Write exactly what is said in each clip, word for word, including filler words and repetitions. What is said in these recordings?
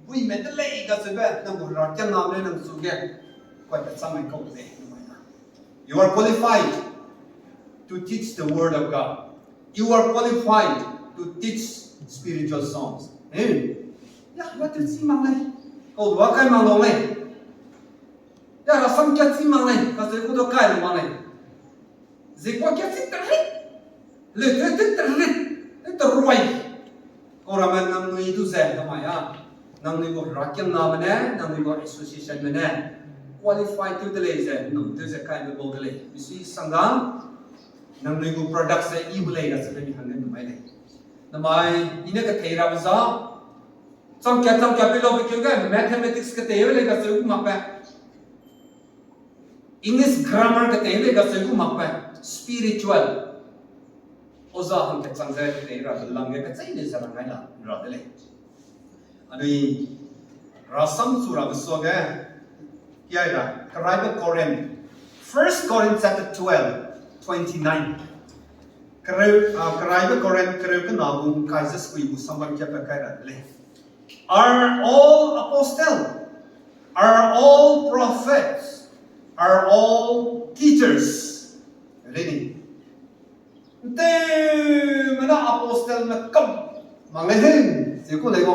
Buime de lei kacheube, nang gu herakiangname ne nang chu ge, kuai pe chang mai kau de lei, namai na. You are qualified to teach the word of God. You are qualified to teach spiritual songs. Eh? Ya, wa te chi mak lei. Kau dua kai mak lau lei. Ya, rasam kia chi mak lei. Kacheu gu dua kai lu mak lei. Ze kua kia chi terit. Le te te terit. Te te ruai. Kau ramme nangnui du ze, namai a. Nangnui gu herakiangname ne, nangnui gu associationme ne. Qualify tew de lei ze, num tew ze kai me bau de lei. Misui sangga, nangnui gu product ze i bu lei kacheube mi hangge numai lei. Namai, i ne kethei rabe za. Chang kia, chang kia pe lau pe keu ge, mathematics kethei lei kacheu gu mak pe. English grammar kethei lei kacheu gu mak pe. Spiritual. Oza hang kechang ze kethei rabe lam ge kecheîne ze rangai la ra de lei. Anui rasam chu rabe suage, kiai ra, keraibe Corinth, First Corinth chapter twelve, twenty-nine. Kereu, ah, keraibe Corinth, kereu kena gu kai ze sukui gu sambam kia pe kai ra de lei. Are all apostle? Are all prophets? Are all teachers? Ready? Nteume na apostleme kam mak lei he, ze ku lei gu.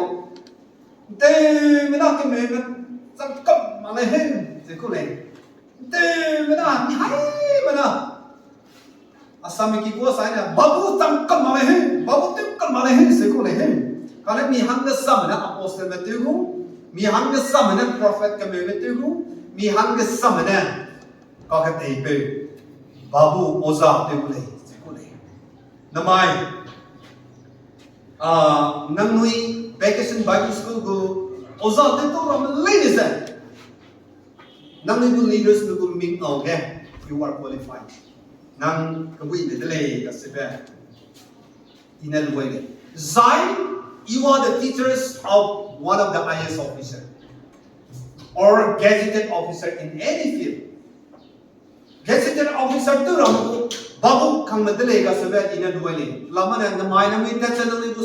Nteume na kemeume chang kam mak lei he, ze ku lei. Nteume na, mi haime na. Asame ki kua sai ne, babu chang kam mak lei he, babu tew kam mak lei he, ze ku lei he. Kane mi hanggesame ne apostleme tew gu, mi hanggesame ne prophet kemeume tew gu, mi hanggesame ne kaketeipeu, babu oza tew gu lei, ze ku lei. Namai, ah, nangnui Vacation Bible School gu oza tew tau ramme leine ze, nangnui gu leadersme gu mik ngau ge, you are qualified. Nang kebuime de lei kacheube i ne luai lei. Zai, you are the teachers of one of the I A S officer or gazetted officer in any field. Gazetted officer tew ramme gu babu kangme de lei kacheube i ne luai lei. Lamane namai nangnui tat ze nangnui gu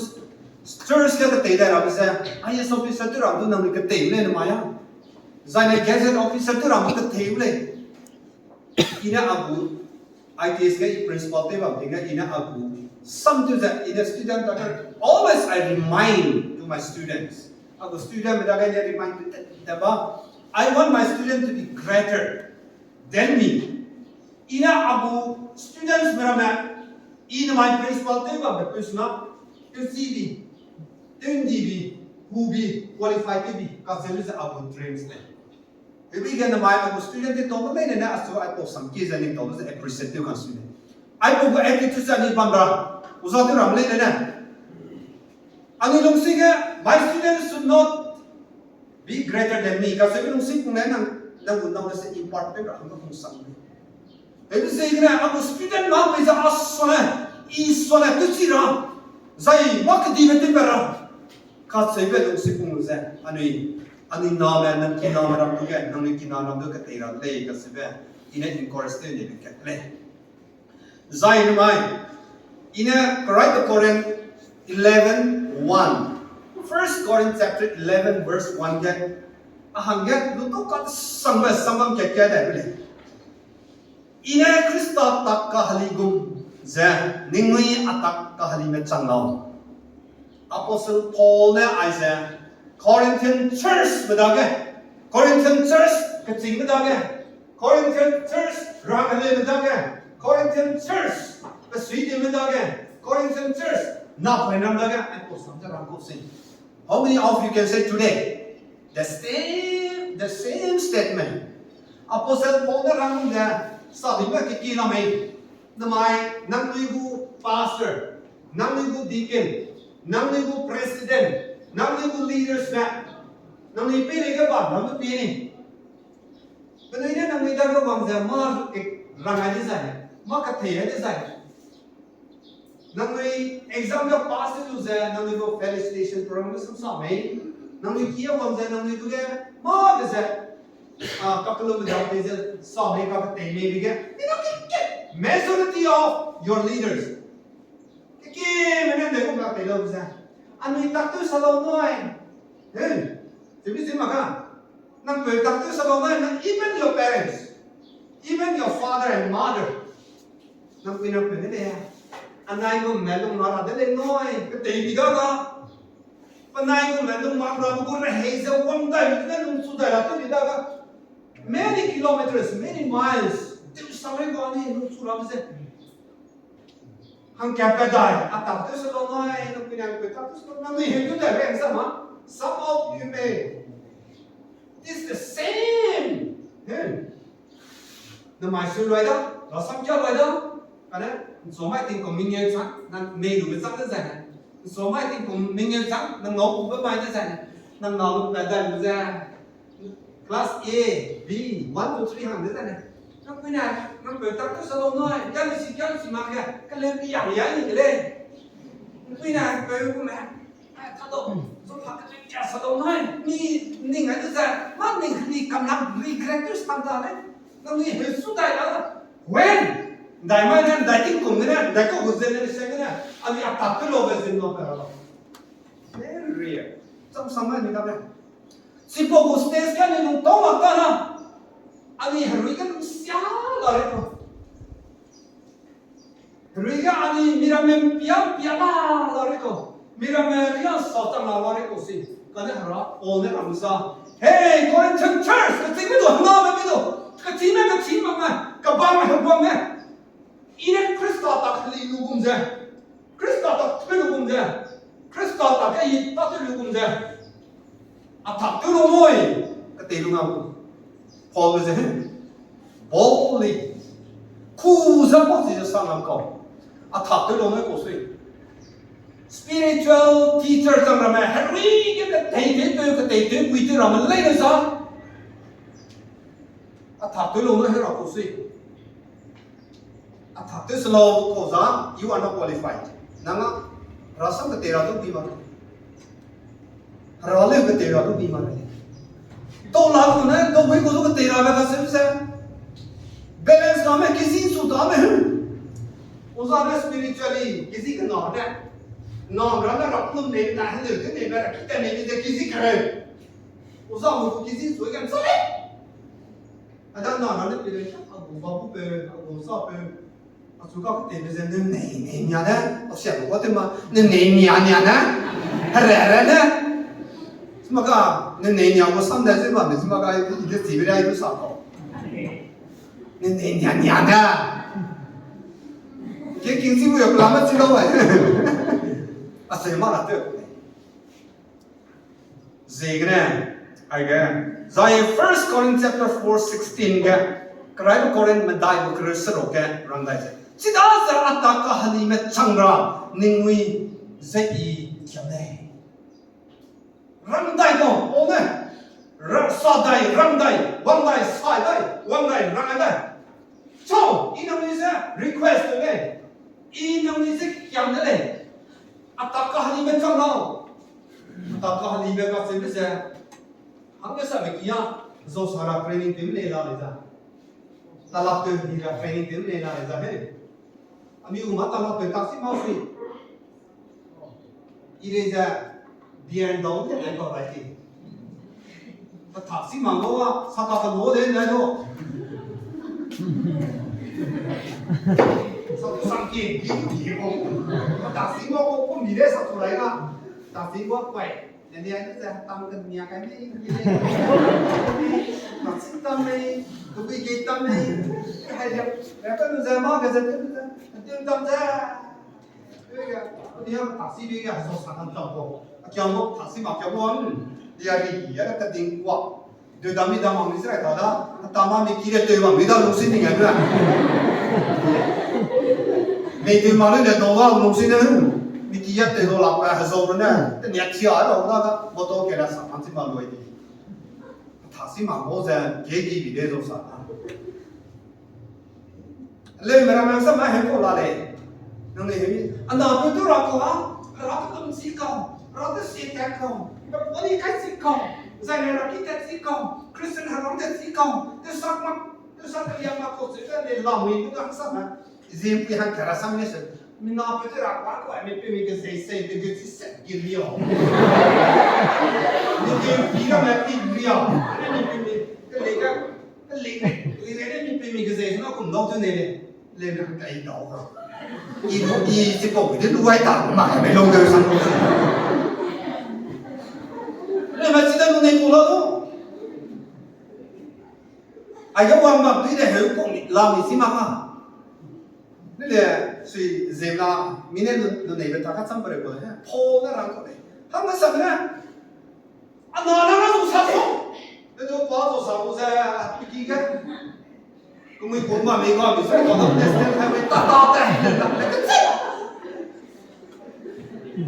church ge ketei dai rabe ze, I A S officer tew ramme du nangnui ketei lei namai a. Zai ne gazetted officer tew ramme ketei lei. I ne a gu I T S ge i principal tew bam ting ge i ne a gu sam tew ze i ne student dage always I remind to my students. A gu studentme dage i ne remind tew te, te ba, I want my student to be greater than me. I ne a gu studentsme ramme, i namai principal tew bambe peu suna, tewchi bi, tew ndi bi, hu bi, qualify tew bi kacheu lu ze a gu dreams lei. Hebi ge namai a gu student tew tau leine ne a su aipau sam kie ze ning tau lu ze appreciate tew kan sui lei. Aipau gu attitude ze anui bam ra, oza tew ram leine ne. Anui lungsui ge, my students should not be greater than me kacheube lungsui pung ne nang, nang gu nau ne se impart tew ra hangge pung sang lei. Hebi ziegene a gu student mâ pei ze a suane, i suane tewchi ra, zai mâ kedibe tewpat ra kacheube lungsui pung lu ze, anui, anui name, nang kiname ram du ge, nangnui kina ram du ketei ra lei kacheube, i ne encourage tew nebe kat lei. Zai namai, i ne keraibe Corinth eleven one, First Corinth chapter eleven verse one ge, a hangge lu tau kasangbe sambam kat kat dai lei. I ne Khrista tak kaheli gum ze, ningnui a tak kahelime chang lau. Apostle Paul ne aize, Corinthian churchme dage, Corinthian church kechîngme dage, Corinthian church rangkeleume dage, Corinthian church pesuitewme dage, Corinthian church napoinam dage, aipau sam ze rang kau sei. How many of you can say today the same, the same statement? Apostle Paul ne rang de, sa dibe keki la mei. Namai, nangnui gu pastor, nangnui gu deacon, nangnui gu president, nangnui gu leadersme, nangnui peireige bam ram du pie ni. Penui ne nangnui dage wang ze mâ rangai dezai, mâ kathei ai dezai. Nangnui exam ge pass tew lu ze, nangnui gu felicitation program ge sum sa mei. Nangnui ki wang ze, nangnui du ge mâ de ze, a, kakellumme dau tei ze sa mei, kaketeimeibe ge. Mina keke, majority of your leaders. Kekeme ne de gu katei lau ze. Anui tak tew sa lau nui. He. Temi zi mak ka. Nang peu tak tew sa lau nai, nang even your parents, even your father and mother. Nang pui nang peu ne le. Anai gu me lung ma ra de le noi, pe tei bi da ga. Penai gu me lung ma ra bu gu rehei ze wang dai, ne lung su dai ra tew bi da ga. Many kilometers, many miles. Tew sa rei ga ni lung su ra be ze. Hangkat pe dai, a tak tew se lau nai, nang pui nang peu tak tew se lau, nang nui heu tew dai rei sa ma. Some of you may. It is the same. He. Nang mai su lai da, rasam kia lai da. Kane, nso mai tingkum mengeu chang, nang mei lu be chang de zai ne. Nso mai tingkum mengeu chang, nang ngau gu be mai de zai ne. Nang ngau lu pe dai lu ze. Class A, B, one to three hang de zai ne. Nang pui na, nang peu tak tew se lau nai, ya lu si, ya lu si mak ge, ka le pi yang ya ni ke le. Nang pui na, peu gu me. Ai, ta dau, zong pa ka le kia se lau nai, mi ning ai de zai, ma ning ni kam lang regret tew sang da le. Nang ni heu su dai la. When? Ndai mai ne, ndai tingkum gene, ndai kau gu generation gene, a ni a tak tew lau be zin lau pe ra lau. Very rare. Cham sang mai ni ka be. Chipau gu stage ge ni lung tau mak ta na. Anui herui ge lung sia la rei kau. Herui ge anui miramme mpia mpia la la rei kau. Miramme ria sa chang la la rei kau si. Kane hera Paul ne rang sa. Hey, Corinthian church, kechîngme du, hena me du. Kechîngme, kechîngme, kabangme, hebangme. I ne Khrista tak heli lu gum ze, Khrista tak tew lu gum ze, Khrista tak ge i tak tew lu gum ze, a tak tew lu moi, ketei lu ngau. Paul ze, boldly, ku za pa zi ze sa ngam kau, a tak tew lu noi kau sui. Spiritual teacher chang ramme, herui ge ketei tew tew, ketei tew pui tew ramme lei ne za, a tak tew lu noi hera kau sui. A tak tew se lau kau za, you are not qualified. Nang a, rasam ketei ra du bi ma. Hera leu ketei ra du bi ma. Tau la ku ne, tau bui ku du ketei ra be ka se se. Balance na me kizi su da me. Uza ne spiritually kizi kena ne. Na ra ne ra kum ne na hende ne me ra kite ne de kizi kere. Uza mu kizi su ge sa le. Ada na ra ne pe le, a gu ba bu pe, a gu sa pe. A chu ka ketei be ze ne nei nei nia ne, a sia lu ka te ma, ne nei nia nia ne, here here ne. Sima ka, ne nei nia gu sam de ze ba me, sima ka, i de zi be ai du sa kau. Ne nei nia nia ne. Ke king zi bu ya pla ma zi lau ai. A se ma la te. Ziegene, aige, zai First Corinth chapter four sixteen ge, keraibe Corinth medai gu kereu seruk ge rang dai ze. Chidaze a tak kahelime chang ra, ningnui ze i kiam lei. Rang dai kau, o ne. Ra-, sa dai, rang dai, wang dai, sai dai, wang dai, rang dai. Chau, i nangnui ze request de lei. I nangnui ze kiam de lei. A tak kahelime chang lau. A tak kahelime kacheube ze. Hangge sa me kia, zau sa ra training tew lei la lei za. Talap tew di ra training tew lei la lei za he. Ami u ma talap tew tak si mau sui. I lei ze, bian dau de lei kau rai ti. Ka tak si mang gau a, sa ka ka lo de lei lo. Sa tu sang ki, ki tu ki ko. Ka tak si mau ko ko mi de sa tu rai ga. Tak si mau kwai. Ne lia ni ze tam ke nia kai ni. Tak si tam ni, tu bi ki tam ni. Hai ja. Ka tu ze ma ke ze tu ze. Tu tam ze. Dia taxi bi ga so sa kan tau ko. A kiang bo taxi ma kiang bo an. Dia ri ya ka ding kwa. De da mi da ma mi zai ta da. Ta ma mi ki de te ma mi da lu si ni ga na. Mi de ma lu de do ga lu si ne. Mi ki ya te do la pa ha zo ne. Te nia tia lo da da. Bo to ke la sa kan si ma lo di. Taxi ma bo ze ke ki bi de zo sa. Leu me ra nang sa mai hei ko la lei. Nang lei hei, a na peu tu ra ko la, ra tu lam si kau, ra tu si tat kau, ra poli kai si kau, zai ne ra ki tat si kau, Christian ha rong tat si kau, tu sak ma, tu sak ka liang ma ko si ka lei la mi tu ka sa ma. Zim pi han ka ra sa mi se. Mina pe te ra kwa kwa mi pe mi ke sei sei te ge chi set ge ria. Mi ke pi ra me pi ria. Mi pe mi ke le ga ke le le le mi pe mi ke sei na kum dau tu ne le. Le na kai dau ga. I bu i chi ko de lu wai ta ma me long de sa. Le ma chi da lu ne ko la do. Ai ga wang bam tui de heu kong la mi si ma ha. Nile sui zem la mi ne lu lu nei be ta ka cham pare ko he. Paul ne rang ko le. Hang ma sa ne. Ana na na zu sa so. Ne du pa zu sa lu ze piki ge. Kumui kun ma mi ga mi sa ko na ne se ha mi ta ta te.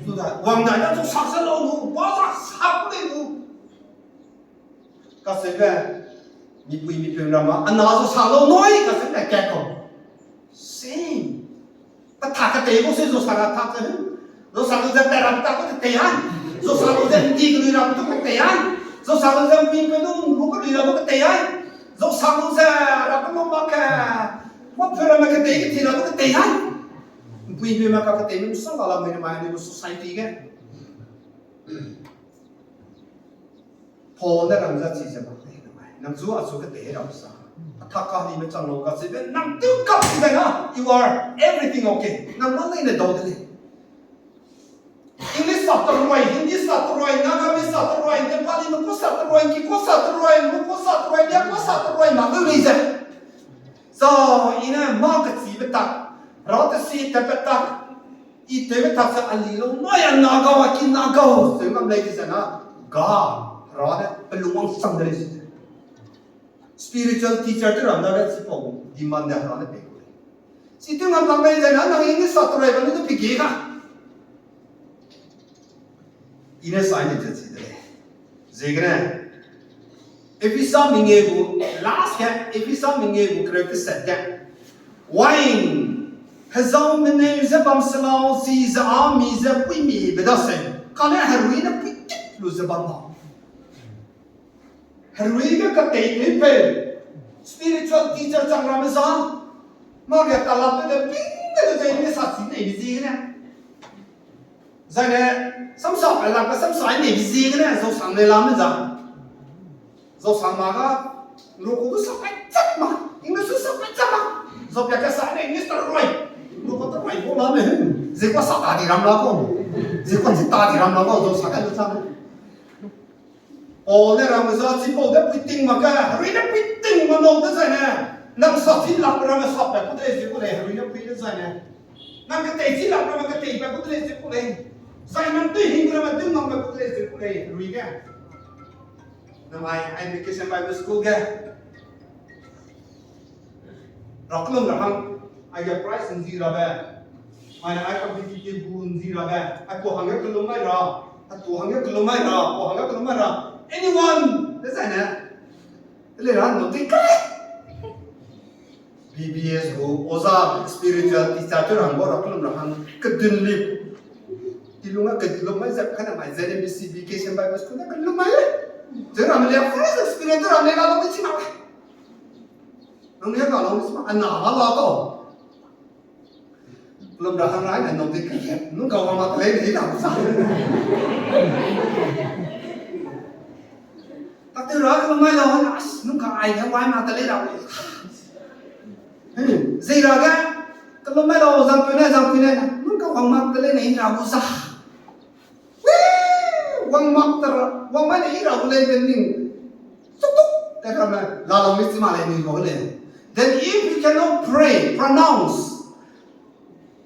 Su da wang da na zu sa sa lo lu. Pa za sa ku de lu. Kaseube, mipui mipeu ramme, ana zu sa lau nui, kaseube kat kau. Same. Pe thak ketei gu se zu sa ra thak ze. Zu sa lu ze pe ram ta gu ketei ai. Zu sa lu ze ndi kelui ram tu ketei ai. Zu sa lu ze mipui pe du gu kelui ram gu ketei ai. Zu sa lu ze ra pe lu ma ke. Wa pe ramme ketei ketei ra gu ketei ai. Mipui mipeu ma ka ketei mi sang ga la mi ma ni gu society ge. Paul ne rang za chi ze mak lei, nang zu a zu ketei ram sa. A thak ka ni me chang lo ka chi be, nang tu kap chi be na, you are everything okay. Nang ma lei ne dau de lei. English sa teroi, Hindi sa teroi, Nagamese sa teroi, Nepali me ko sa teroi, ki ko sa teroi, mo ko sa teroi, lia ko sa teroi, na lu lei ze. Za, i ne ma kechi be tak, ra te si te be tak, i te be tak se a li lo, mai a na gau, a ki na gau, se ngam lei di ze na, ga, ra ne, pe lung wang sang de lei se. Spiritual teacher te ram da le chipau demand de hera ne pei ku lei. Chi tu ngam lak mei zai na nang English sa teroi bam ne du pige ga. I ne sai ne ze chi de lei. Ziegene Ephesa mengeu gu last ge, Ephesa mengeu gu kereu keset ge. Wine hezau meneu ze bam se lau, chi ze a mi ze puimi be da se. Kane herui ne pui kit lu ze bam lau. Herui ge katei teipeu, spiritual teacher chang ramme za, mâ ge talap te de ping de ze ne sa chi nei bi ziegene. Zai ne, samsa pe lak ge samsa nei bi ziegene, zausang lei la me za. Zausang ma ga, nruku du sa pai chak ma, English du sa pai chak ma. Zau pia ke sa ne English ta roi. Nruku ta roi ko la me, ze kwa sa ta di ram la ko. Ze kwa zi ta di ram la ko, zausang kai lu chang. Paul ne ramme za chipau de puiting mak ge, herui ne puiting mak nau de zai ne. Nang sa chi lak ramme sa pat ku de lei zi ku lei, herui ne pui de zai ne. Nang ketei chi lak ramme ketei pat ku de lei zi ku lei. Zai nang tei hing ramme tei nang pat ku de lei zi ku lei, herui ge. Nang ai, ai Vacation Bible School ge. Ra kelum ra hang, aige prize nzi rabe. Aine ai competitive gu nzi rabe. Ai pu hangge kelum mai ra. Ai pu hangge kelum mai ra. Pu hangge kelum mai ra. Anyone? Dezaine. Ele ra no ti kai. B B S gu oza spiritual teacher tu ra hang bo ra kelum ra hang. Kedun lip. Ti lung a kedun lip mai zep kana mai Z M B C Vacation Bible School na kelum mai. Te ra me le first experience tu ra me ga lo mi chi ma. Nang ne ka lo mi sma ana la la to. Lum ra hang rai na no de ka ye. Nung ka wa ma tlei ni na sa. Tak te ra ka mai la na as nung ka ai ka wa ma tlei ra. Zei ra ga. Ka lo mai la zang pe na zang pe na. Nung ka wa ma tlei ni ra bu sa. Wang mak ta ra, wang mai ne i ra gu lei de ning. Tuk tuk, te ka me, la lo mi chi ma lei ni gu lei. Then if we cannot pray, pronounce.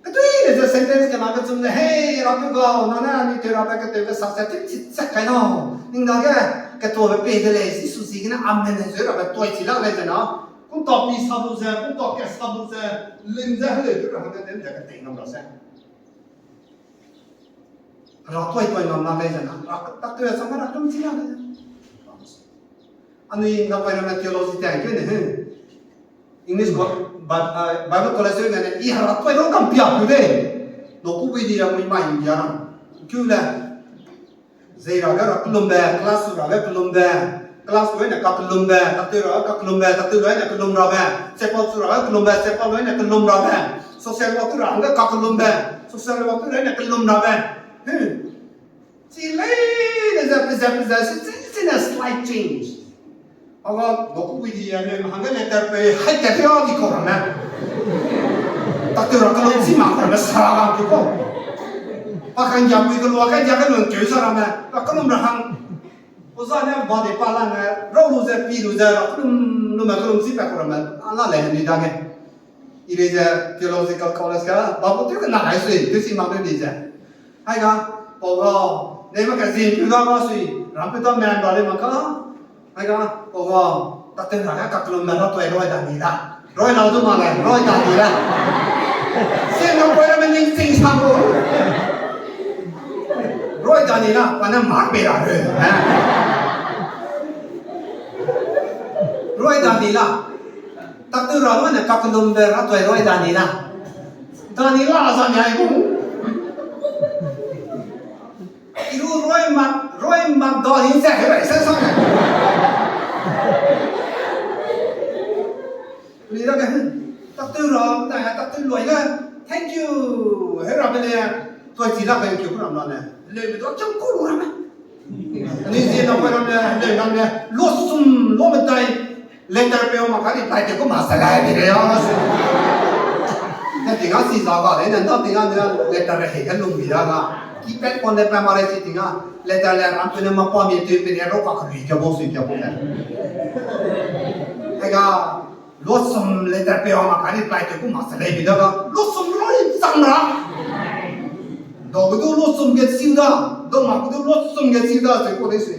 Kedui ne ze sentence ke na ke chum le, hey, ra tu ga, na na ni te ra ba ke te ke sa sa ti chi sa kai no. Ning da ke, ke to be pe de lei, Jisu si ke na amen ne ze ra ba toi chi la lei ze na. Kum to pi sa bu ze, kum to ke sa bu ze, lim ze hele tu ra ha de de ke te ngam ra se. Ra toi toi ngam na lei zena, ra tak toi sa ma ra tum chi na lei. Anui na pai na theology te ke ne he. English ko, Bi-, ah, Bible college ne, i ra toi ro kam pia pu de. No ku bui di ya mui mai ya na. Ku le. Zei ra ga ra kelum be, class ra ga kelum be. Class ne ka kelum be, tak te ra ka kelum be, tak te ne kelum ra be. Chapel ra ga kelum be, chapel ne kelum ra be. Social work tew ra hangge kakellumbe. Social work tew ra ne kellum rabe. Hmm. Chi leine ze, peze, peze, si, si, si ne slight change. Aga, gokupui di ya ne, hangge letter pe, hai te pe a di kau ramme. Doctor ra kellum chi mak ramme sara lam tu kau. Pa kang ya pui kellua kai dia kellum keu sa ramme. Ra kellum ra hang. Oza ne ba de pa la ne, rau lu ze, pi lu ze, ra kellum, lu me kellum chi pe kau ramme. Ala le ni dage. I lei ze theological college ga, ba bu tew kena hai sui, tew si mak de di ze. Hai ga, pau ga, ne ma ka zin pu da ga sui, ram pu da man ba le ma ka. Hai ga, pau ga, ta tew ra ga, ka kellum na ra toi roi da ni da. Roi lau du ma le, roi da ni da. Sin na poi ra me ning sing sa bu. Roi da ni da, pa ne mak be ra re. Roi da ni da. Tak tew ra ma ne kakellumbe ra toi roi da ni da. Da ni la za ni ai gu. Iru roi mak, roi mak da ni ze he roi se sa ne. Ni ra ke, tak tew ra, na tak tew loi ga. Thank you. He ra be le, toi chi la ke ke ra na ne. Le be do chang ko ra me. Ni zie na pa ram ne, ne ram ne, lo sum, lo medai, letter pe ma ka reply te ku ma sa lai de ya. Na ting a si za ga le, na ting a ne letter he ga lung bi da ga. Ki pet kon ne pa ma re si ting a, letter le ram pe ne ma pa mi te pe ne ro ka ka ri ke bo si ke bo ne. Ai ga, lo sum letter pe ma ka reply te ku ma sa lai bi da ga. Lo sum roi chang ra. Do gu du lo sum ge siu da, do ma gu du lo sum ge siu da, se ko de se.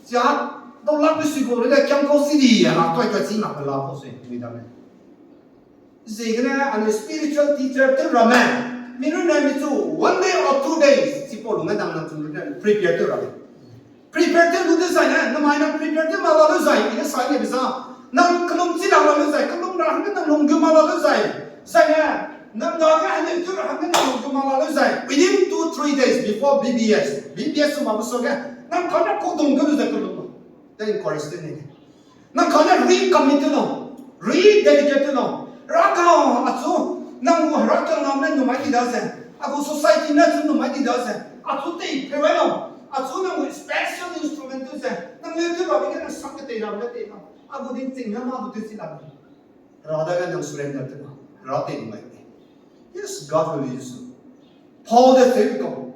Sia, do lak pe si ko le, kiam ko si di, ya na, toi toi si na pe la ko se, mi da me. Ziegene, and spiritual teacher te ramme. Mi ru na mi chu, one day or two days, si po lu ngai dam na chu lu ne, prepare te ramme. Prepare te lu de zai ne, na mai na prepare te ma la lu zai, ine sai ne bisa. Nang kellum chi la la lu zai, kellum ra hangge nang lung gu ma la lu zai. Zai ne, nang da ge hangge tu ra hangge nang lung gu ma la lu zai. Within two, three days before B B S, B B S ma bu so ge, nang ka na ko dong ge lu zai kellum. Then encourage te ne. Nang ka ne recommit te no, rededicate te no. Ra ka, achu, nang gu ra ka nang ne numai di da ze. Agu society ne chu numai di da ze. Achu tei pe wai no. Achu nang gu special instrument tu ze. Nang le tu ba bi ge nang sak ke tei ra ge tei no. Agu ding ching ne ma du te si la. Ra da ge nang surrender te no. Ra tei numai te. Yes, God will use you. Paul de se ko.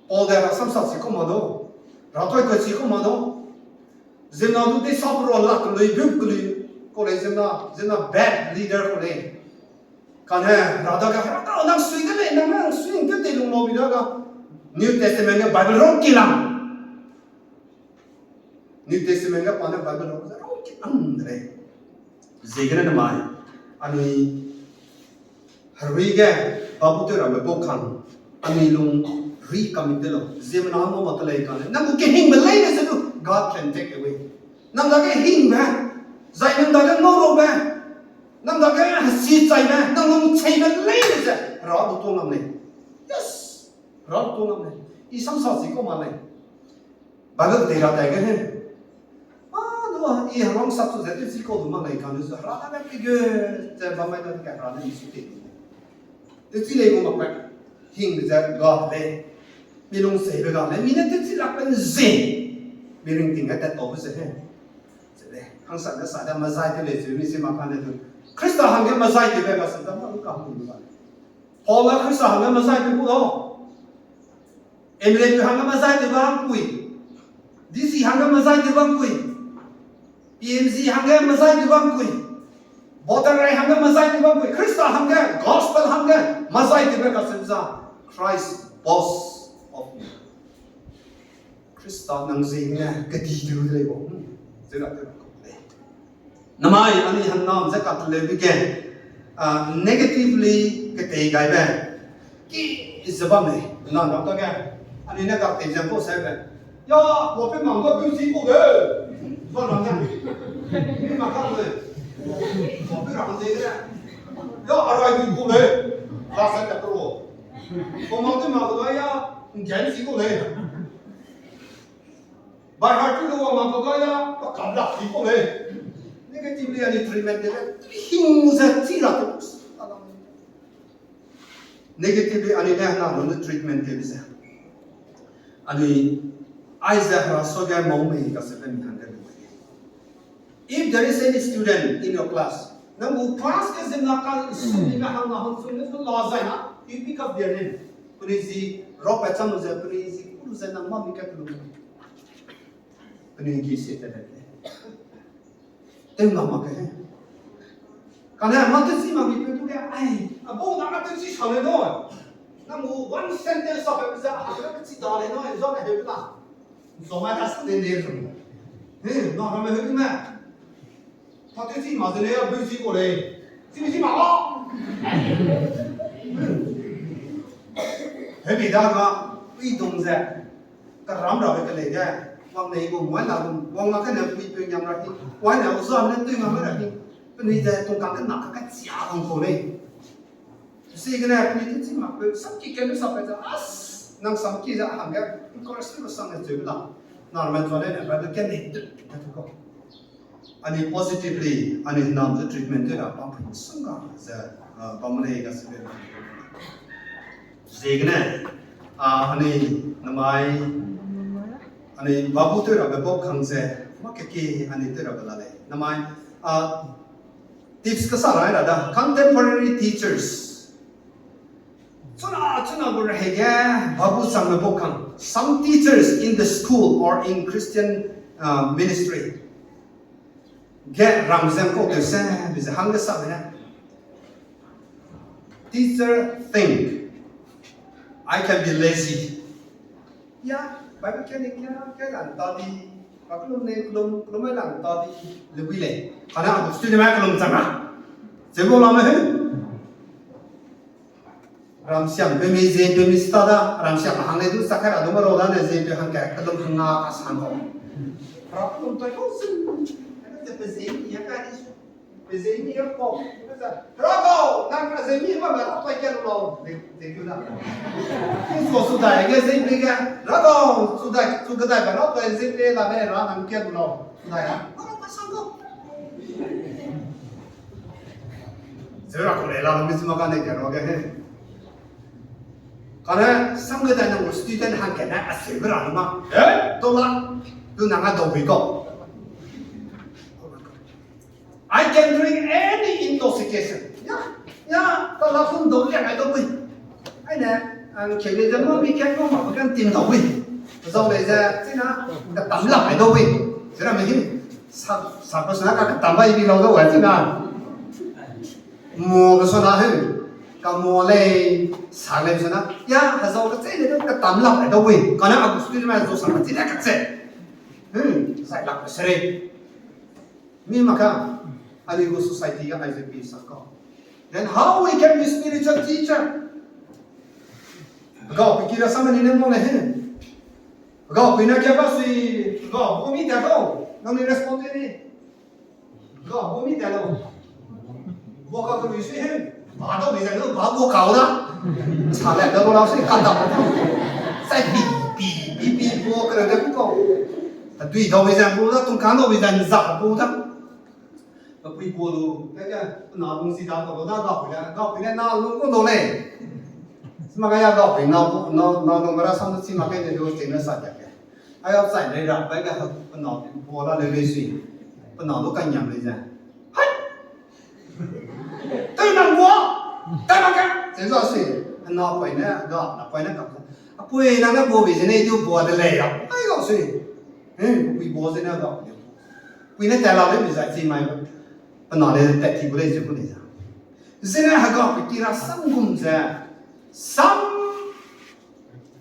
Paul de ra sam sa si ko ma do. Ra toi toi si ko ma do. Zena du de sa pro la ko lui bu ko lui. Ko le zena, zena bad leader ko le. Kan he, ra da ge ra ka nang sui de le, nang nang sui de te lung lo bi da ga. New Testament ge Bible rong ki lang. New Testament ge pa ne Bible rong ze rong ki ang de lei. Ziegene namai, anui herui ge, babu tew ramme bau kang, anui lung recommit de lo, ziemmena ngau mak te lei kane, nang gu kehingbe leine se du, God can take away. Nang dage hingbe, zai nang dage ngau rabe, nang dage hesi chaibe, nang lung cheibe leine ze, Hera du tuang lam lei. Yes, Hera du tuang lam lei. I sam sa si kau ma lei. Bible tei ra tai ge he. A, du a, i herang sap su ze, tewchi kau du mak lei kane zu, Hera ne pi ge, ze bam mai da ke Hera ne i su tei. Tewchi lei gu mak pe. Hingbe ze ga lei. Mi lung seibe ga lei. Mi ne tewchi lak pen ze. Mi ringting ge tat tau be ze he. Ze lei. Hangsa ne sa da mazai te lei ze mi se mak kane du. Khrista hangge mazai te be ga se da ma lu ka hang lu ba. Paul a Khrista hangge mazai te gu lo. M L A pe hangge mazai te bam kui. D C hangge mazai te bam kui. P M Z hangge mazai te bam kui. Voter rai hangge mazai te bam kui. Khrista hangge, gospel hangge, mazai te be ka se za. Christ boast of me. Khrista nang ziegene kedi te lu de lei bo. Ze la te ko lei. Namai, anui hangna ze ka te leu bi ge, ah, negatively ketei gaibe. Ki ze bam lei, na na ta ge. Anui ne ka te example se be. Ya, wa pe mang ga bu zi ko de. Ba na ne. Ni ma ka de. Wa pe rang ze de. Ya, arai bu ko de. Ba sa ta ko. Ko mang te ma ko ya, ngen zi ko de. By heart lu wa ma ko ga ya, pa kam lak zi ko lei. Negatively ani treatment de, hing ze chi ra te. Negatively, anui ne hena lung ne treatment tew ze. Anui, aize hera suage mau mei kaseube mi hangge lu. If there is any student in your class, nang gu class ge zimna ka suni ge hangna hang suni ge la zai na, you pick up their name. Penui zi rau pa cham ze, penui zi ku ze nang mami ka lu. Penui ki se te le. Tew na ma ke he. Kane ma te si ma mi pe tu ke, ai, a bo na ka te si sa le no. Na mu one sentence sa pe za, a ka si da le no, zo na he na. Zo ma da sa le ne zo. He, na ka me he me. Pa te si ma ze le, a bu si ko le. Si mi si ma ko. He bi da ga, ui dong ze. Karam rabe kelei ge, wang nei gu, wang na gu, wang na kane pui pui nyam ra ki, wang na uzam ne tui ngam ra ki, penui ze tungkang ke na ka kachia hang ko lei. Sigene penui te chi mak pe, sam ki ke lu sa pe za, as, nang sam ki za hangge, encourage te ko sang ne zeu da. Na ramen zua ne, na ramen ke nei te, te ko. Ani positively, ani nam ze treatment te ra, bam pui sang ga, ze, ah, bam lei ga se be. Ziegene, ah, ani namai, ani babu tew rabe bau kang ze, ma keki ani tew rabe la lei. Namai, ah, tips kasa rai ra da, contemporary teachers. Chuna, chuna gu rehei ge, babu changme bau kang. Some teachers in the school or in Christian, uh, ministry. Ge ram zeng kau tew se, bi ze hangge sa ne. Teacher think, I can be lazy. Ya, Bible kene kia, kia lang ta di, pa kelum ne kelum, kelum mai lang ta di, le bui lei. Kana a student mai kelum chang a. Ze bo la me he. Ramsiam pe mi ze pe mi sta da, ramsiam hang le du sa kai ra du ma ro da ne ze pe hang kai, kelum hang a ka sang ko. Ra kelum toi ko sin. Ze pe ze mi ya kai di su. Pe ze mi ya ko. Ra ko, nang ka ze mi ma me ra toi kia lu lau. Ze, ze kiu da. Ki so su dai ge ze mi ge. Ra ko, su dai, su ge dai ba ra toi ze mi la ne ra nang kia lu lau. Su dai ya. Ra ka sang ko. Zeu ra ko le la lu mi su ma ka ne kia ro ge he. Kane, sam ge dai nang student hang kene a seu ra lu ma. Eh, to la. Tu nang a dau bi ko. I can drink any intoxication. Ya, ya, ta la phun dau liang ai dau bui. Ai ne, ang kele de mo mi kek mo ma kan tim dau bui. Zau lei ze, china, ka tam la ai dau bui. Zera me hin, sa, sa ko sa ka, ka tam bai bi lau dau ai china. Mo ka so na he. Ka mo lei, sa lei so na. Ya, ha zau ka che le ka tam la ai dau bui. Kane a gu student mai zau sa ka china ka che. Hmm, sai la ka sere. Mi maka, ani gu society ga aize pi sa ka. Then how we can be spiritual teacher? Ga pi kira sa mani ne mo le he. Ga pi na kia ba sui, ga bu mi ta ko. Nang ni respond ni. Ga bu mi ta lo. Bo ka ko sui he. Ba dau mi zai lu, ba bo kau da. Sa le da bo la sui ka da. Sai pi, pi, pi, pi, bo ka de bu kau. A dui dau mi zai bu da, tung kan dau mi zai za bu da. Ka pui bo lu, ka ka, na lung si da ko da, ga pui le, ga pui le, na lung ko do le. Sima ka ya ga pui na, na, na lung ra sam si ma ke de do, ting na sa ya ke. Ai a sai le ra, ba ga, pa na bo la le le sui. Pa na lu ka nyam le zai. Hai! Tei nang bua! Tei nang ka! Ze za sui. Na poi ne, ga, na poi ne ka. A pui na na bo bi ze ne du bua de le ya. Ai ga sui. He, pui bo ze ne ga. Pui ne ta la le bi za chi mai. Pa na le ta ti bu le ze bu le za. Ze ne ha ga pui ti ra sam gum ze. Sam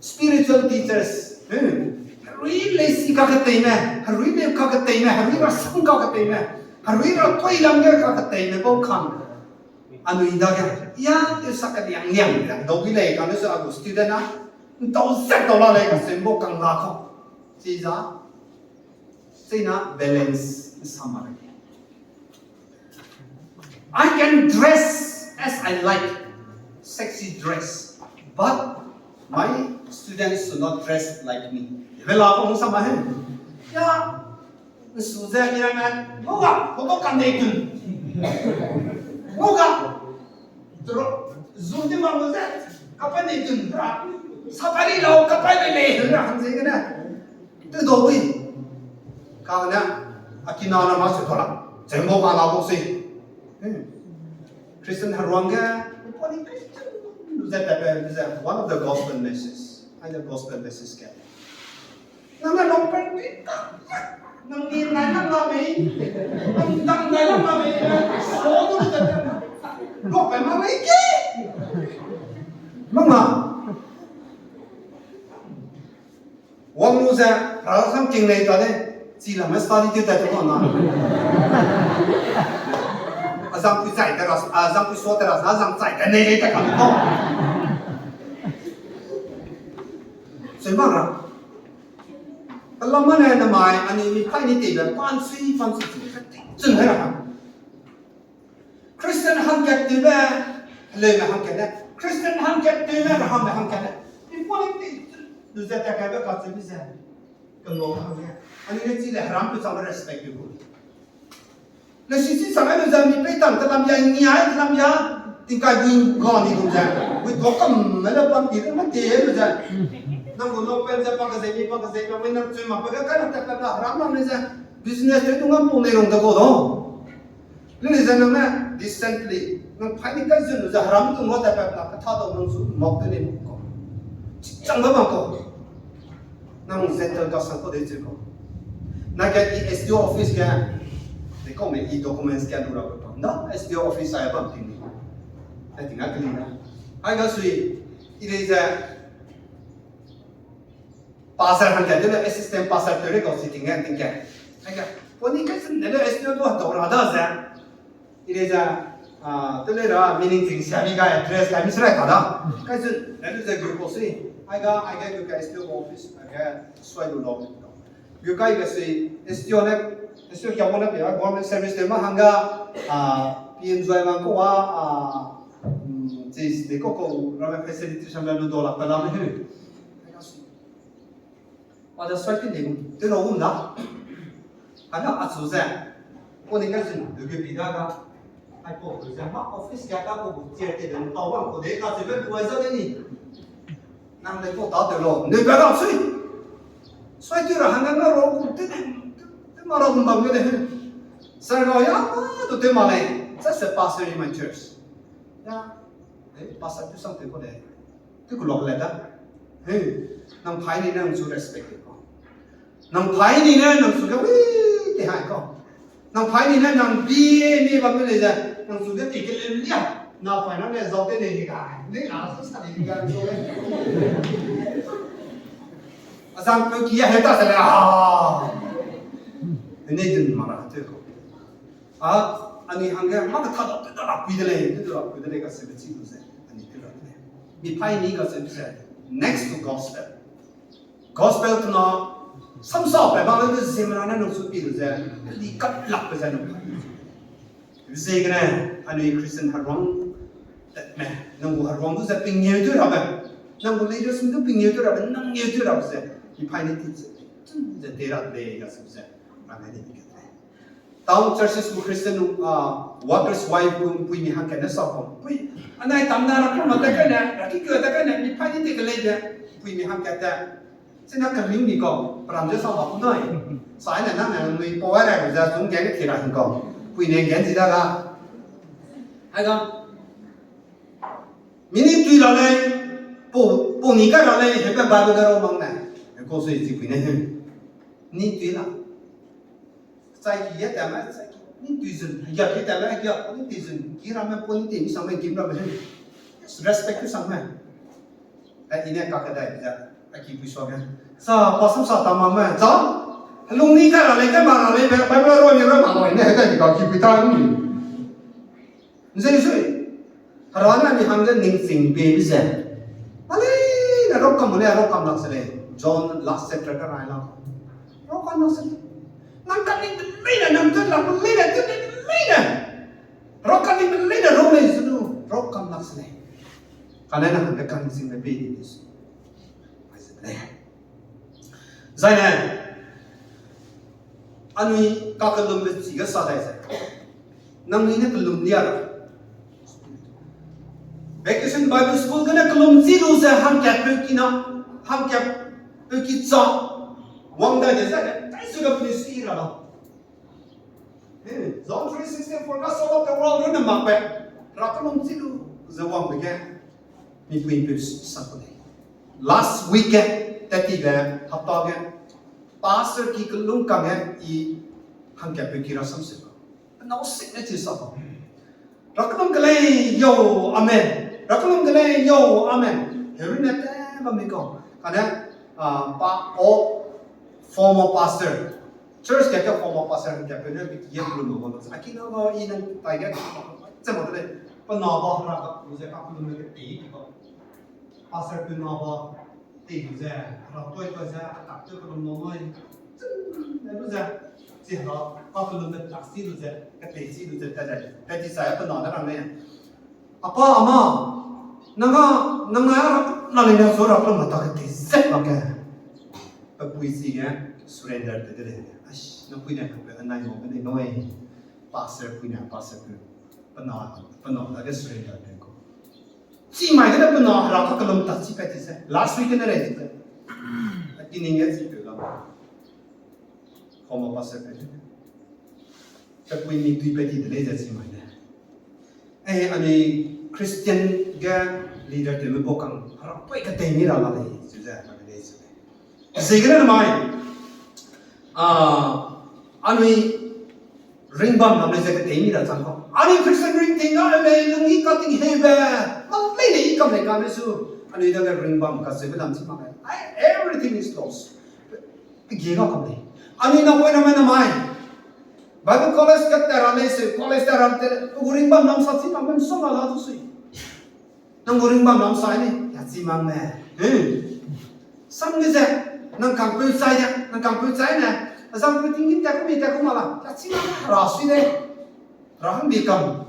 Spiritual teachers, hmm, herui lei si kaketeime, herui lei kaketeime, herui rasam kaketeime, herui ra toi lam ge kaketeime bau kang. Anui dage, ya, te sa kaliang liang, liang dau bi lei, kane se a gu student a, ntau zet dau la lei, ka sem bau kang la kau. Chiza, china balance, sama lei. I can dress as I like, sexy dress, but my students should not dress like me. Ebe la ko sa ma he. Ya, su ze ni na, mo ga, ko to kan de kun. Mo ga, dro, zu de ma mo ze. Kapai nei dun ra. Sapari lau, kapai bei lei, ra hang ziegene. Te dau wi. Kane, akina na ma se to la. Zembo ka la bo si. Hmm. Christian heruang ge, poni Christian ze pepe ze, one of the gospel message. Ai the gospel message ke. Nang na long pen pi ta. Nang ni nai lang la mei. Nang dang nai lang la mei. So du ze. Lo pe ma mei ke. Mama. Wang lu ze, ra sang king lei ta de, chi la me study te ta te na. Azang pui zai te ra, azang pui so te ra, azang zai te nei lei ta kam to. Sui ma ra. Alam ma ne na mai, ani mi kai ni te be, pan sui, pan sui, sui, sui, sui, sui, ra. Christian hangkat tewbe, heleume hangkat ne. Christian hangkat tewbe, Abrahambe hangkat ne. Important thing, lu ze ta kaibe kacheu ze. Kangau hangge. Ani ne chi le heram pe chang respect gu. Le si si chang ai lu ze mi pei tang te lam ya, ni ai te lam ya. Tingkai bui ga ni gu ze. Bui to kam me le pan ti le ma te lu ze. Nang gu no pen ze pa ka ze mi pa ka ze pa me nang chui ma pa ka ka na ta ka heram lam le ze. Business te tu ngam pu nei rong de go do. Lili ze nang ne decently, nang paini kai zun lu ze heram tu ngau ta pat na, ka ta dau nang su mok te ni mok ko. Chang ba bang ko. Nang gentle ka sang ko de zun ko. Na ka i S D O office ka, de ko me i documents ka lu ra ko. Na S D O office ai bam ting ni. Na ting a kli na. Ai ga sui, i le ze, Pastor hangkat te le assistant pastor te le kau sitting e tingke. Aika, poni kai zun ne le S D O du hatau ra da ze. I le ze, ah, te le ra meaning ting sia mi ga address ga mi srai ka da. Kai zun ne le ze gu ko si. Aika, aika gu ka S D O office, aika suai lu lo. Gu kai ga si S D O ne, S D O kia mo ne pe, government service te ma hangga, ah, P M Joy mang ko wa, ah, mm, tis de ko ko, ramen facility sam lu do la pa la me hu. Aika si. Ada soi ti ne gu, te ro gu da. Ana achu ze. Ko ni ka zin, du ge bi da ga. Ai po, du ze, ma office ga ka ko gu, tier te den, tau wang ko de, ka ze be duai za de ni. Nang de ko ta te lo, ne be da sui. Soi ti ra hang na ro gu, te ne, te ma ro gu bam ge de. Sir ga ya, tu te ma le. Just a pastor in my church. Ya, eh, pastor tu sang te ko de. Tu ku lok le da. He, nang paini ne nang su respect ko. Nang paini ne nang su ge wi te hai ko. Nang paini ne nang bi mi ba mi le ze, nang su ge ti ke le lia. Na pai na le zau te ne ni ga. Ni la su sa ni ga so. Azang pe ki ya he ta se le a. Ne dun ma ra te ko. A, ani hangge, ma ka ta da, ta da, pui de lei, ta da, pui de lei, ka se be chi lu ze, ani te ra de lei. Mi paini ka se be ze, next to gospel. Gospel kena, samsa pe ba le de ze mena ne nang su pi lu ze, di kat lak pe ze nang. Ze gene, ani Christian heruang, tat me, nang gu heruang du ze pingeu tu ra be. Nang gu leaders du pingeu tu ra be, nang ngeu tu ra be ze, mi paini tu ze, tu ze te ra de lei, ka se be ze, ra ne ni ke de lei. Town churches gu Christian, ah, workers wife gu puimi hangkat ne sa ko. Pui, anai tam na ra kama ta kane, ra ki kua ta kane, mi paini te ke lei de, puimi hangkat te. Sena ka ring ni ko, pram je sa ba ku dai. Sai na na na nui po ai ra ja zung ge ke ti ra hin ko. Pui ne gen ji da ga. Ai ga. Mini tui ra lei, po, po ni ka ra lei, he pe ba ga ro mang na. Ko se ji pui ne. Ni tui la. Chai ki ye ta ma, chai ki. Ni tui zun, ya ki ta ma, ya, ni tui zun. Ki ra me, po ni te, mi sang me, kim ra me. Respect tu sang me. Ai, i ne ka ka dai, ja. Ai, ki pui so me. Sa, pa sam sa ta ma me, ja. Lung ni ka ra lei, ka ma ra lei, Bible ro ni ro ma lei, ne, ka ki pui ta ni. Nzei sui. Hera ne mi hangge ningching pei be ze. Alei ne rokam ne rokam lak se lei. John last chapter ka rai la. Rokam lak se lei. Nang ka ning de lei ne, nang tut lak de lei ne, tut de lei ne. Rokam ning de lei ne, ro lei se du. Rokam lak se lei. Kane nang hangge ka ningching pei be ni se. Ai se lei. Zaine, anui kakellumbe chige sa dai ze. Nangnui ne kellum lia ra. Vacation Bible School gene kelum chi lu ze hangkat peu ki na, hangkat peu ki cha, wang dai de ze, tai su ga puni si ra la. Eh, John three sixteen, "For God so loved the world," rune mak pe. Ra kelum chi lu ze wang de ge. Mi pui peu sa ko de. Last week ge, tati be, hapta ge. Pastor ki kelum kang ge, i hangkat peu ki ra sam se. Nau sik ne chi sa ko. Ra kelum kelei yo, amen. Ra kelum kelei yo, amen. Heru ne te ba mi ko. Kane, ah, pa, o, former pastor. Church ke ke former pastor ke pe ne bi ye kelum mo. Aki na ba i nang tai ge. Ze mo le. Pa na ba ra ka, ze ka kelum ke te ki ko. Pastor pe na ba te ze. Ra toi ko ze, ka te kelum mo noi. Ne lu ze. Chi ra, pa kelum de tak si lu ze. Ka te si lu ze ta ze. Ka ti sa ya pa na da rang ne. Apa, ama, nang a, nang a, na le na so ra pa ma ta ke te zet ba ke. Pe pui si ge surrender te de le. Ash, na pui ne ka pe anai mo ne noi. Pastor pui ne, pastor pui. Pa na, pa na da ke surrender te ko. Chi mai ke pa na ra ka kelum ta chi pe ti se. Last week ne re ti se. Aki ning ge chi pe la. Home pastor pe. Pe pui mi tui pe ti de lei ze chi mai ne. Eh, anui Christian ge leader tewme bau kang, hera pui ka tei mi ra la lei, zu ze, ka lei zu. Ze ge ne mai, ah, anui ringbam lam lei ze ka tei mi ra chang ko. Anui Christian ring ting ga, eh, lei lung i ka ting he be, ma lei lei i kam lei ka ne su. Anui da ge ringbam ka ze be lam chi ma lei. Ai, everything is lost. Pe gie ga kam lei. Anui na poi na mai na mai. Bible college ka tera lei se, college tera te, pe gu ringbam lam sa chi ma, men song la la tu sui. Nang gu ringbam lam sa ni, ya chi ma ne. Hmm. Sam ni ze, nang kang peu chai ya, nang kang peu chai ne. Azang peu tinggîm ta ku mi ta ku ma la, ya chi ma ne, ra sui de. Ra hang bi kam.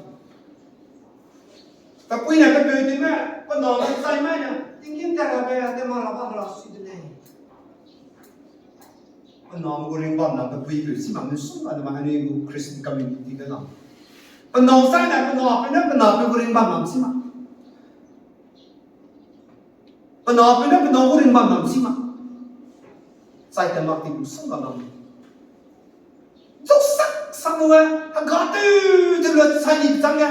Pe pui ne pe peu di me, pe na le chai mai ne, tinggîm ta ra be, ya te ma ra ba ra sui de lei. Pe na gu ringbam lam pe pui peu chi ma ne song la de ma, anui gu Christian community ge lam. Pe na chai ne, pe na peu ne, pe na peu gu ringbam lam chi ma. Pe na peu ne, pe na gu ringbam lam chi ma. Chai te mak ti gu song la lam. Zau sak sak lu e, hega tew tew lu chai ni chang e.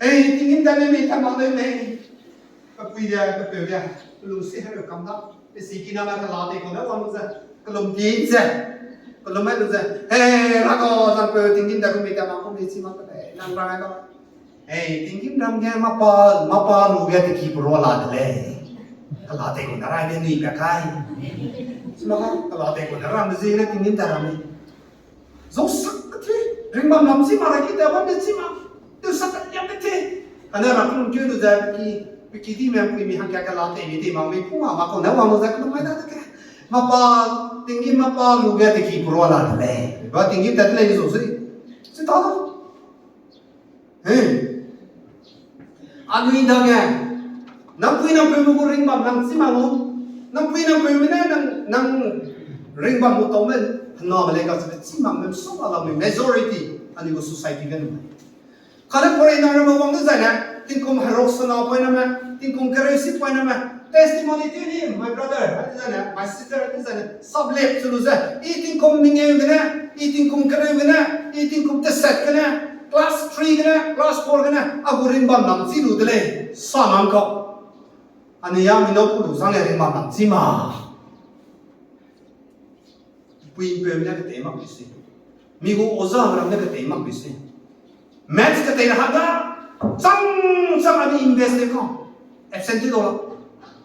Ei, tinggîm ta mei mei ta mak lei mei. Pe pui de, pe peu de, pe lu si he kam da. Pe si ki na me kela te ko ne wang lu ze. Kelum ki ze. Kelum mai lu ze. Hei, ra ko, zang peu tinggîm ta ku mei ta mak ku mei chi mak ka lei. Nang ra ko. Ei, tinggîm ram ge mapa, mapa lu ge te ki pura la de lei. Kela te gu na rai ne nui be kai. Chi ma ka, kela te gu na ram zi ne tinggîm ta ram ni. Zau sak ka te, ringbam lam chi ma ra ki te, wan de chi ma. Te sak ka liam de te. Kane ra kelum keu lu ze, pe ki, pe ki di me, pe mi hangka kela te mi di ma, mi pu ma, ma ko ne wang lu ze kelum mai da de ke. Mapa, tinggîm mapa lu ge te ki pura la de lei. Ba tinggîm ta de lei zau sui. Chi ta da. He. Anui dage, nang pui nang peu me gu ringbam nang chi mak lu, nang pui nang peu me ne nang, nang ringbam gu tau me, hena me lei ka se chi mak me song a la me majority, anui gu society ge nu. Kane foreigner ramme wang de zai ne, tingkum herok sana poi na me, tingkum kereu si poi na me, testimony tew ni, my brother, a de zai ne, my sister, a de zai ne, sublab chu lu ze, i tingkum mengeu gene, i tingkum kereu gene, i tingkum teset gene, class three gene, class four gene, a gu ringbam nang chi lu de lei, sa nang kau. Anui ya mi nâu ku lu sang le ringbam nang chi ma. Pui peu ne ketei mak bi si. Mi gu oza ram ne ketei mak bi si. Maths ketei ra hangga, chang chang a mi invest de kau. Absent ti dau la.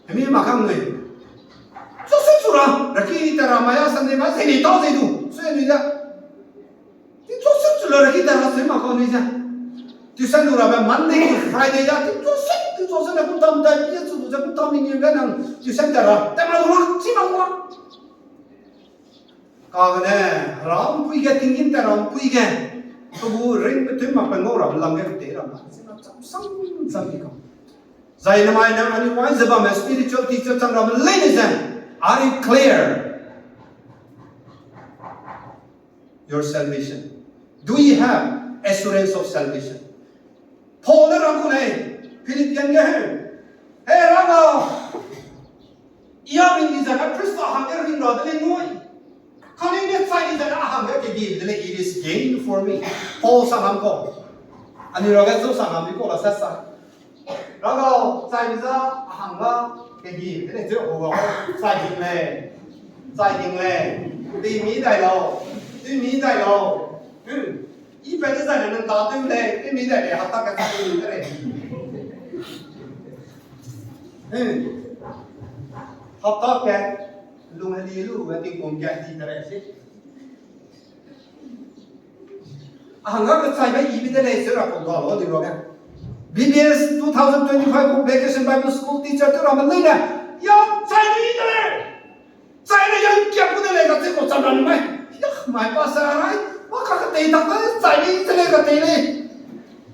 Hemi ma kang nui. Chu su chu ra, ra ki ta ra ma ya Sunday ma se ni tau ze du. Su nui da. Ti chu su chu la ra ki ta ra se ma kau nui ze. Tuition lu ra ba Monday to Friday ya, ti chu su, ti chu su na ku tam dai, ti chu lu ze ku tam ni ga nang tuition ta ra. Ta ma lu la, chi ma lu la. Kagene, rampui ge, tinggîm ta rampui ge, pe gu ringbe tui mak pe ngau rabe lam ge te ramme, sina cham sam cham di kau. Zai namai nang anui wai ze bamme spiritual teacher chang ramme leine ze, are you clear? Your salvation. Do you have assurance of salvation? Paul ne rang ku lei, Philippian ge he. He rang a. I a ring di zai na Khrista hangge ring ra de lei nui. Kane ne chai di zai na a hangge kegebe de lei, it is gain for me. Paul sa nam kau. Anui ra ge zu sa nam di kau la sa sa. Rang a, chai di za a hangge kegebe de lei, ze hu ga. Chai ding lei. Chai ding lei. Di mi dai lau. Di mi dai lau. Hmm. I pe de zai ne nang ta tew lei, i mi dai lei, hapta kat chai ni de lei. Hmm. Hapta kat, lung heli lu, a tingkum kat di de lei si. A hangge kechai be i bi de lei, se ra kau ga lo di ro ge. B B S two thousand twenty-five gu Vacation Bible School teacher tew ramme lei ne, ya chai ni de lei. Chai ne yang kia gu de lei, ka chi kau cham ra ni mai. Ya, mai pa sa rai. Wa ka ketei tak ta, chai ni de lei, ketei lei.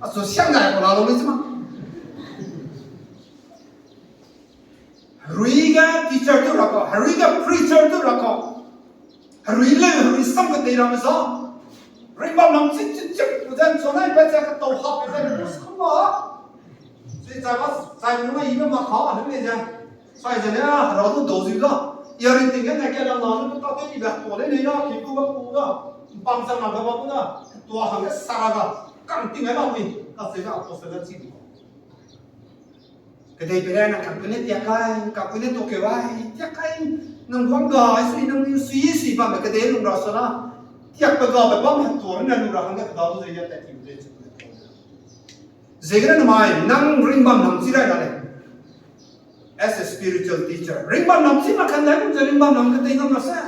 A su siang dai kau la lo lei chi ma. Herui ge teacher tew ra kau, herui ge preacher tew ra kau. Herui leu, herui sam ketei ramme sa. Ringbam lam chip chip chip, pu zan chonai pa cha ketau hap pe zan pu sa ma. Sui chai ba, chai lu ma i be ma kha, a lu lei zan. Sai zan ne, a, hera du dau zi da. Ya ring ting ge ne ke la na lu ta te i be to lei nei na, ki ku ba ku da. Pam sa na ga ba ku da. Tua hangge sa ra ga. Kang ting ai la mi. Ka se ga apostle chi. Kedei pere nang kapui ne tiak kai, kapui ne tokeu ai, tiak kai, nang guang ga, sui nang sui sui bamme kedei lung ra sa na, tiak pe gabe bam he tuâ ne lung ra hangge kedau ze ya tat ti de chu. Ziegene namai, nang ringbam nam chi rai ra lei. As a spiritual teacher, ringbam nam chi mak kandai gum ze ringbam nam ketei ngam ra se.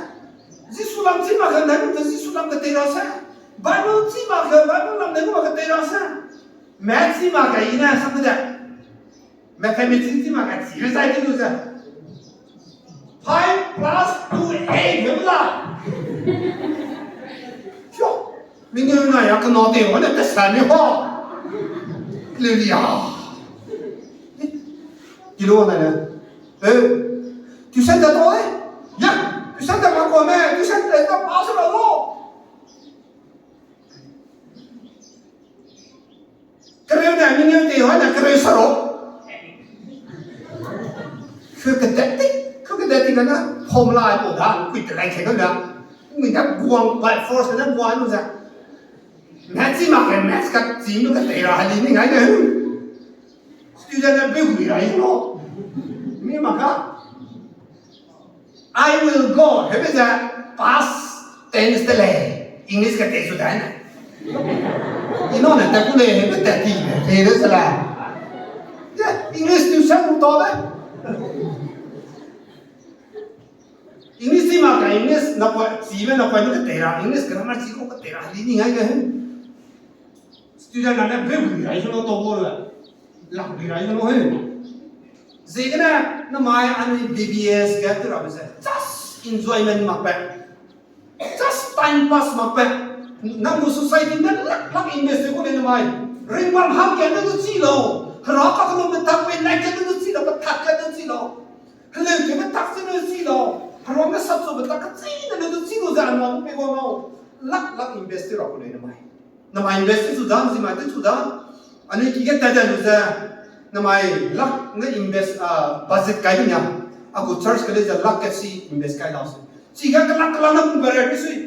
Jisu lam chi mak kandai gum ze Jisu lam ketei ra se. Bible chi mak ge Bible lam dai gum mak ketei ra se. Math chi mak ge i ne sam de. Mathematics chi mak ge chi re zai de lu ze. Five plus two, eight, he la. Sio, mingeu na ya kena te wa ne te sa ni ho. Hallelujah. Kilo na ne. Eh, tuition ta to eh. Ya, tuition ta ma ko me, tuition ta ta pass ra lo. Kereu ne mingeu te hoi ne kereu sa ro. Keu kedet ti, keu kedet ti kane, formula ai ko da, kui te lai ke da. Mui da guang by force ne guang lu ze. Maths chi mak ke, maths ka chi lu ketei ra heli ni ngai de. Student ne beu mi ra i lo. Mi mak ka. I will go. Hebe ze past tense de lei. English ketei su dai ne. I nau ne tat ku lei, hebe tat ti ne, te de se lei. Ye, English tuition lu ta de. English chi mak ka English na pa, chi me na pa ni ketei ra, English grammar chi ko ketei ra, heli ni ngai ge. Student na ne beu mi ra i lo to bo le. Lam mi ra i lo he. Ziegene namai anui B B S ge te rabe ze just enjoyment mak pe. Just time pass mak pe. Nang gu society ne lak lak invest ku lei namai. Ringbam hangge ne du chi lau. Hera ka kanu betak pe nai ge ne du chi lau, betak ge du chi lau. Heleu ke betak chi ne du chi lau. Hera me sap chu betak ka chi ne du chi lau ze anui pe wang lau. Lak lak invest ra ku lei namai. Namai invest te chu da, zi mai te chu da. Anui ki ge tat da lu ze, namai lak ne invest, ah, budget kai di nia. A gu church ke lei ze lak ke si invest kai da se. Chi ga kelak kelak na pu bare pi sui.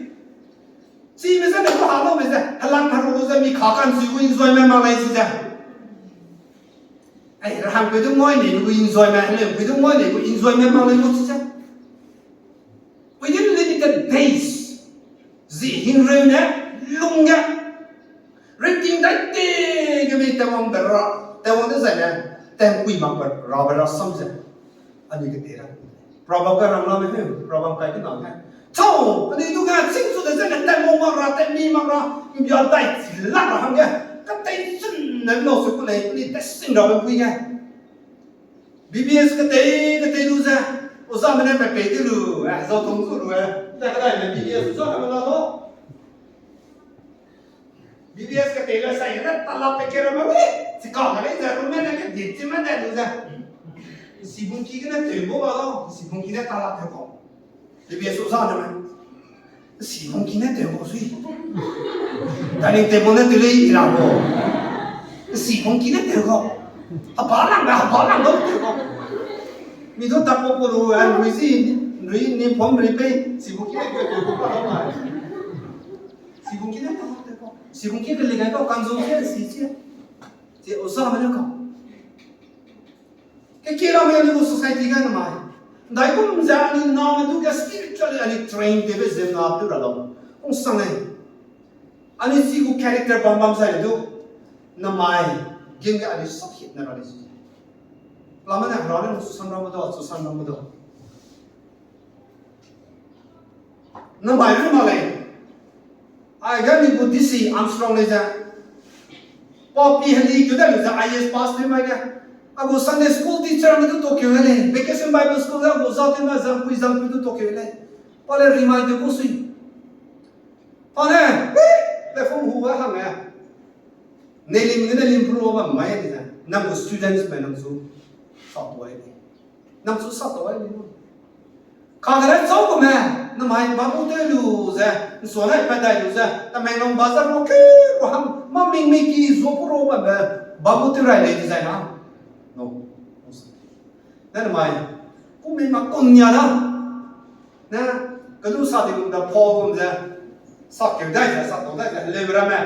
Chi me ze ne ku ha lo me ze, helang ha ru lu ze mi kha kan si gu enjoyment mak lei si ze. Ai, rahang pe du ngoi ne gu enjoyment, le pe du ngoi ne gu enjoyment mak lei gu si ze. Within limited days, zi hingreu ne lung ge, ringting dai te ge mei tewang be ra, tewang de zai ne, tewang kui mak be ra be ra sam ze, anui ketei ra. Proverb ge rang la me he, Proverb kai ke na he. Chau, anui du ge ching chu de zai ne tewang mak ra, tewmi mak ra, mbia dai chi lak ra hangge, ketei chun ne lo se ku lei, anui testing ra be pui ge. B B S ketei, ketei lu ze, ozame ne pe pei te lu, eh, zau tong zu lu, eh, ta kedai ne B B S zau ne me la lo. B B S ketei lu sai ne tala pe ke ra me, eh, chi ka me lei ze, ru me ne ke di chi me ne lu ze. Si bung ki ke ne teu bo ba lo, si bung ki ne tala teu bo. B B S ozame. Si bung ki ne teu bo sui. Dining table ne teu lei i la bo. Si bung ki ne teu bo. Haba lang da, haba lang da, te ko. Mi du tak ko ko lu, eh, rui si, rui ni pom rui pei, si bu ki le ke ko ko ka lo mai. Si bu ki le ka te ko. Si bu ki ke le ka ko kan zu ke si si. Ze o sa me le ko. Ke ke la me ni bu society ga na mai. Dai kum ze ani na me du ke spiritually ani train te be ze na tu ra lo. Kung sang ai. Ani si gu character bam bam zai du, namai, geng ge ani sap hit na ra le si. Lama ne hera ne su san ra ma do, su san ra ma do. Namai ru ma lei. Ai ga ni gu D C Armstrong lei ze. Papi heli keu da lu ze I A S pass tew mai ge. A gu Sunday school teacher me du Tokyo lei. Vacation Bible School ga gu za tew mai zang pui zang pui du Tokyo lei. Pa le remind tew gu sui. Pa ne, le phone hu ga hang e. Nelim ge nelim pro ba mai de. Nang gu students me nang su sa to ai ni. Nang su sa to ai ni. Ka ga le chau ko me, namai bambu tew lu ze, nsu ne pa dai lu ze, Tamenglong bazar mo ke, ko ham, ma ming ming ki zo pro ba me, bambu tew rai lei design na. No. Ne namai, ku mi ma kun nia da. Ne, kelu sa di kum da pho kum ze, sa keu dai ze, sa to dai ze, le ra me.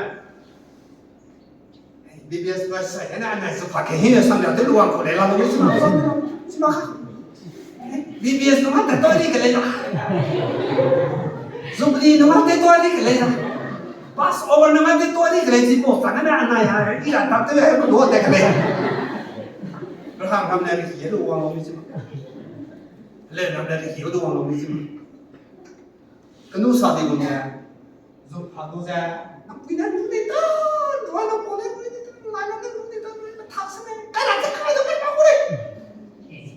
B B S ba sai, ne, ne, su pa ke hin, sam ya, te luang ko le la, lu, si ma, si ma. B B S numa te to di ke le la. Jubilee numa te to di ke le la. Passover numa te to di ke le, si po, sa, ne, ne, anai, ha, i la, ta, te, he, ko, do, te, ke le. Rahang, ham, ne, ri, ye, luang, lu, si ma. Le, nam, ne, ri, ye, luang, lu, si ma. Kenu sa di gu ne, zu pa du ze, nang pui ne lu de ta, rua nang pau ne lu de ta, nang ne lu de ta, lu de ta, se ne, kai ra ze kai du kai pa gu lei.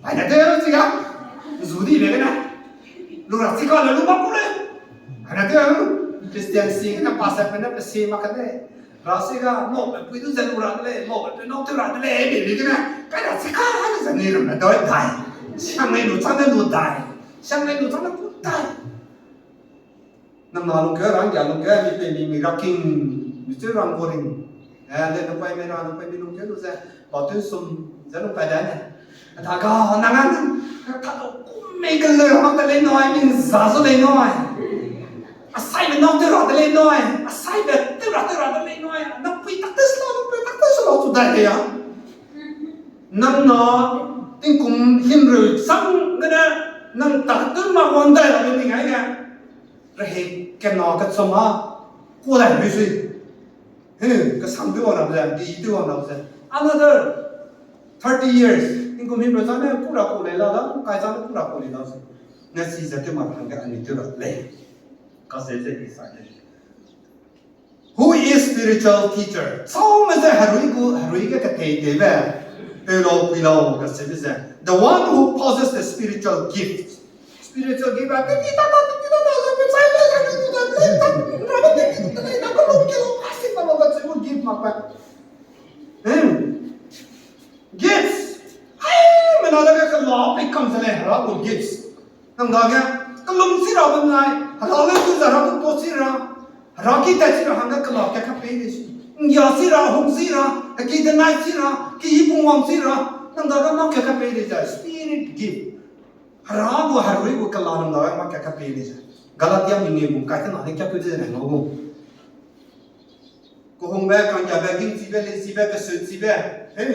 Ai ne de lu chi ga, zu di be ne, lu ra chi ga le lu pa gu lei. Ai ne de lu, Christian si ne pa se pe ne pe si ma ka de. Ra si ga, no pe pui du ze lu ra de lei, no pe pe no te ra de lei, be be ne, kai ra chi ga ne ze ni ram ne doi dai. Siang ne lu chang ne lu dai. Siang ne lu chang ne lu dai. Nang na lungkeu rang gia lungkeu, mi pe mi mi raking, mi cheu rang boring. Eh, le nang pai me ra, nang pai mi lungkeu lu ze, ba teu sum, ze nang pai da ne. Ata ga, nang a nang, ka ka to kum me ke le, mak te lei noi, mi za zu lei noi. Asai me nau te ra te lei noi, asai me te ra te ra te lei noi. Nang pui tak te slo, nang pui tak te slo, tu dai te ya. Nang na, tingkum himreu sang, nang ne, nang tak te ma wang dai la, mi ngai ga. Rehei kena kecham a, ku dai mei sui. He, kesang tew wang ra ze, di tew wang ra ze. Another thirty years, tingkum himreu chang ne ku ra ku lei la da, kai chang ne ku ra ku lei la ze. Ne si ze tew ma hangge anui tew ra lei. Ka se ze i sa lei. Who is spiritual teacher? Chaume ze herui gu, herui ge ketei teibe. Peulau, puilau, kacheube ze. The one who possess the spiritual gift. Spiritual gift, a, titi tata, titi tata, za pe chai le, za pe tu da, le, ta, ra pe titi tata, le, ta, ko lo, ke lo, plastic pa lo, ba, cheu gift mak pa. Hmm. Gifts. Hai, mena dage kela pe kam ze le, Hera gu gifts. Nang dage, kelum chi ra benai, Hera le tu za ra tu to chi ra. Hera ki tat chi ra hangge kela ka ka pei de si. Nggia chi ra, hung chi ra, ki denai chi ra, ki yi pung wang chi ra. Nang dage ma ka ka pei de za, spirit gift. Hera gu herui gu kela nang dage ma ka ka pei de za. Galatia mi nge gu kai te na ne ka ku de ne ngau gu. Kehungbe, kanggiabe, gingchibe, lichibe, kesuchibe. He,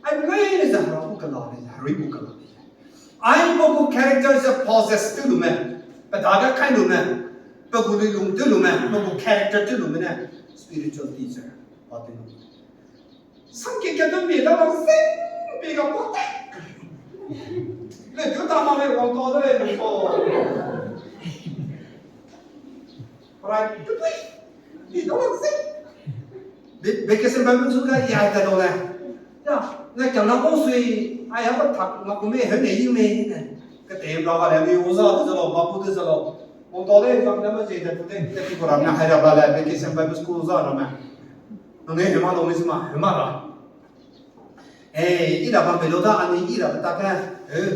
ai, leine ze Hera gu kela lei, herui gu kela lei. Ai, pe gu character ze possess tew lume, pe dage kai lume, pe gu luilung tew lume, pe gu character tew lume ne, spiritual teacher, pa tew lume. Samke ke du mi da wang sing, mi ga potek. Le du ta ma le wang to de le lu ko. Right, du du. Ni da wang sing. Be, be ke sem ba mun su ga ya ta do le. Ya, na kya na ko sui, ai ha ba thak ma ku me, he ne yi me ne. Ke te ba ga le mi u za de zalo, ma ku de zalo. Wang to de, zang de ma je de tu de, te ti ko ram na hai ra ba le, be ke sem ba mun school za ra me. Nang ne hema lo mi sima, hema ra. Eh, i ra bam pe lo da, anui i ra ta ke, eh,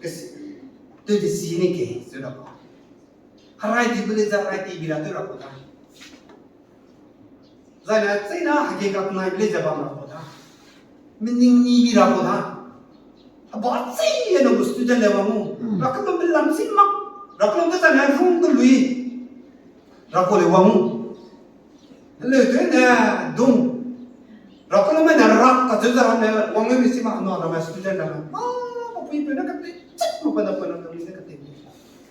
ke si, tu di si ni ke, se ra ba. Harai di bele za rai di bi ra tu ra ko da. Zai na, zai na, hage ka nai bele za bam ra ko da. Mening ni bi ra ko da. Heba chi ye na gu student le wang u. Ra ka lo me lam si mak. Ra ka lo de zan ha rung de lui. Ra ko le wang u. Le te ne dung. Ra ka lo me na ra ka te zan ne wang me si mak no na me student na. Ma, ma pui pe na ka te. Chak ma pa na pa na ka te.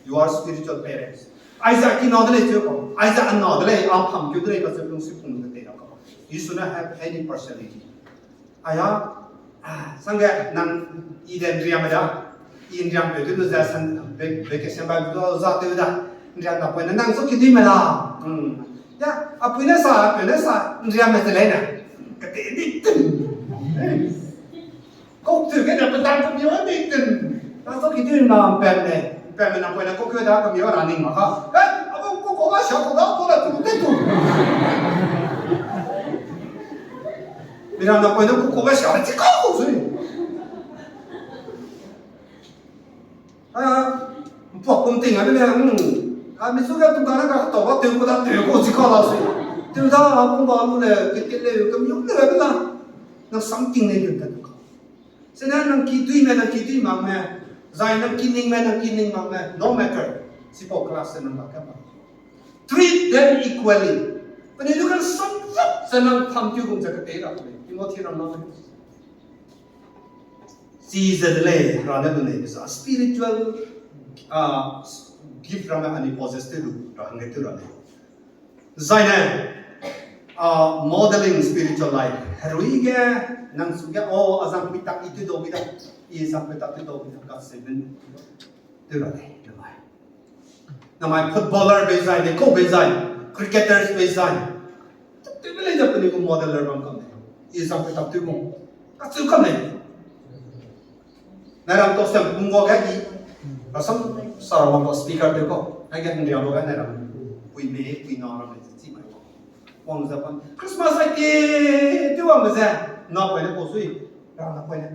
You are spiritual parents. Aiza ki na de le te ko. Aiza na de le a pham ki de le ka se lung si pung de te na ko. You should not have any partiality. Aya, ah, sangge nang i de nriam da, i nriam pe du lu ze san, be, be ke siam ba du za te da, nriam da poi na nang so ki di me la. Hmm. Ya, a pui na sa, a pui na sa, nriam me te le na. Ka te di tin. Kok tu ke na pe dan pe mi wa di tin. Nang so ki di na pe me, pe me na poi na kok ke da pe mi wa na ning ma ka. Ka, a ko ko ko ba sha ko da ko da tu te tu. Mira na poi na ku ko ba sha chi ka ko sui. A, mpua kum ting a ne, hmm. A mi su ga tu ga na ka to ba tu ko da tu ko chi ka la sui. Tu da a kum ba lu le, ke ke le, ke mi le la. Na something ne yun ta tu ka. Sena nang ki dui me, nang ki dui mak me. Zai nang ki ning me, nang ki ning mak me. No matter. Sipau class se nang ba ka ba. Treat them equally. Pene du kan samzap ze nang tham tiu gum ze kete ra kule. Timothy ram na. Chi ze de lei, ra ne du nei, bisa spiritual, ah, gift ram ne ani possess te du, ra hangge tu ra ne. Zaine, ah, modeling spiritual life. Herui ge, nang su ge, oh, azang pui tak i tu do gi da, i zang pui tak tu do gi da, ka se ben. Te ra ne, namai. Namai footballer bei zai, ne ko bei zai, cricketers bei zai. Te be lei da pene gu modeler bam kam ne. I zang pui tak tu mo. Ka chu kam ne. Nai ram to sem pung go ge i. Rasam sara wang to speaker te ko. Ai ge ndia lo ge nai ram. Pui me, pui na ram me chi mai ko. Wang ze pan. Christmas ai ke, te wang ze. Na poi ne ko sui. Ra na poi ne.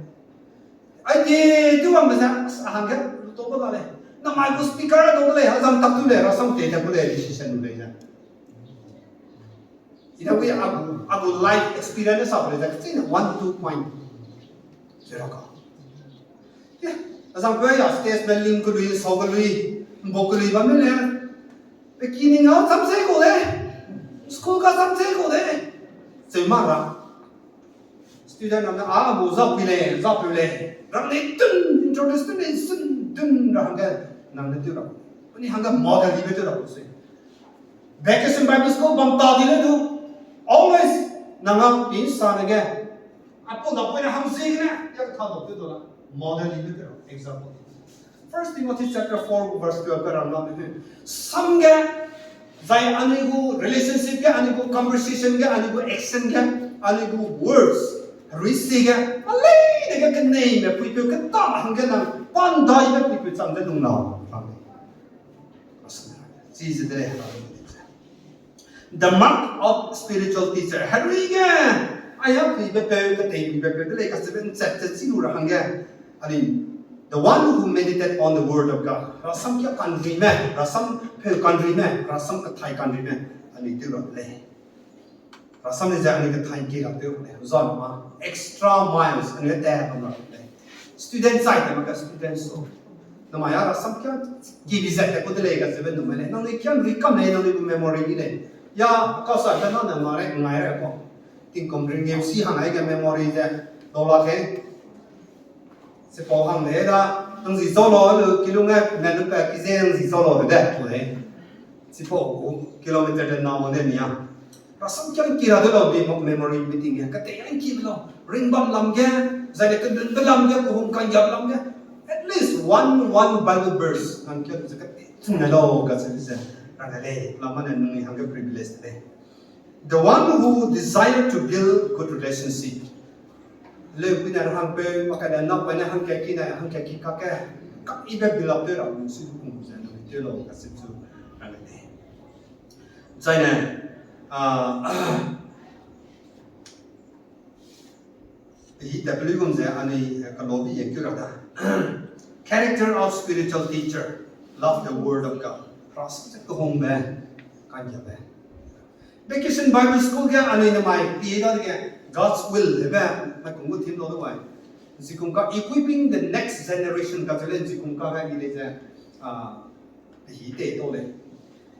Ai ke, te wang ze. Hangge, to ko da le. Namai ko speaker to le. Azang tak tu le. Rasam te te ko le decision le ze. Ina wi agu, agu life experience sa pele da kechine one two point zero ka. Ya, azang pe ya stage me ling kelui, sau kelui, mbok kelui bam ne. Pe ki ning au cham sei ko de. School ka cham sei ko de. Sei ma ra. Student ram ne, a, bu za pui lei, za pui lei. Ram ne dun, introduce dun ne, sun dun ra hangge, nang ne tu ra. Ani hangge model dibe tu ra ku sui. Vacation Bible School bam ta di le du. Always, nang a pi sa ne ge. Apu da pui na ham zi ne, ya ka tha do tu do la. Model dibe tu ra, example. First Timothy chapter four verse twelve ka ram la me. Sam ge, zai anui gu relationship ge, anui gu conversation ge, anui gu action ge, anui gu words, risi ge, alei de ge kenei me puipeu ke ta hangge nang, pandai me puipeu chang de lung la. Chi ze de lei. The mark of spiritual teacher. Herui ge, ai ha puibe peu, ketei puibe peu, de lei ka seben chat chat chi lu ra hangge. Ani, the one who meditate on the word of God. Rasam kia kanrime, rasam peu kanrime, rasam kathai kanrime. Ani tu ra lei. Rasam ni ze ani kathai ki ra tu lei. Zan ma, extra miles, ani te bam ra lei. Student side, ma ka student so. Namai a rasam kia ki bi zat te ku de lei ka seben du me lei. Nang ni kia ri kam lei, nang ni gu memory ni lei. Ya, ka sa ka na na ma re, ngai re ko. Tingkum ring yeu si hang ai ge memory ze, dau la ke. Sipau hang le da, nang zi zau lo, lu kilung e, me lu pe ki ze nang zi zau lo de, tu le. Sipau gu kilometer de na mo de ni a. Rasam kiang ki ra de lo, bi mo memory meeting ge, ka te yang ki lo, ring bam lam ge, zai de kedun be lam ge, kuhum kan yap lam ge. At least one, one Bible verse, nang kia ze ka te, tung na lo, ka se ze, ra de lei, lam ma ne nang ni hangge privilege de lei. The one who desire to build good relationship. Leu pui na hang pe, ma ka na na pa na hang kia ki na, hang kia ki ka ke, ka i be build up te ra, si du kung ze, na te lo, ka se zu, ra de lei. Zaine, ah, Pi W gum ze ani, eh, kalobi ye kira da. Character of spiritual teacher, love the word of God. Ras ze kahung be, kan ya be. Vacation Bible School ge ani namai pi da ge, God's will, hebe, na kung gu theme lo de wai. Zikum ka equipping the next generation kacheu lei, zikum ka ga i lei ze, a, hi te to lei.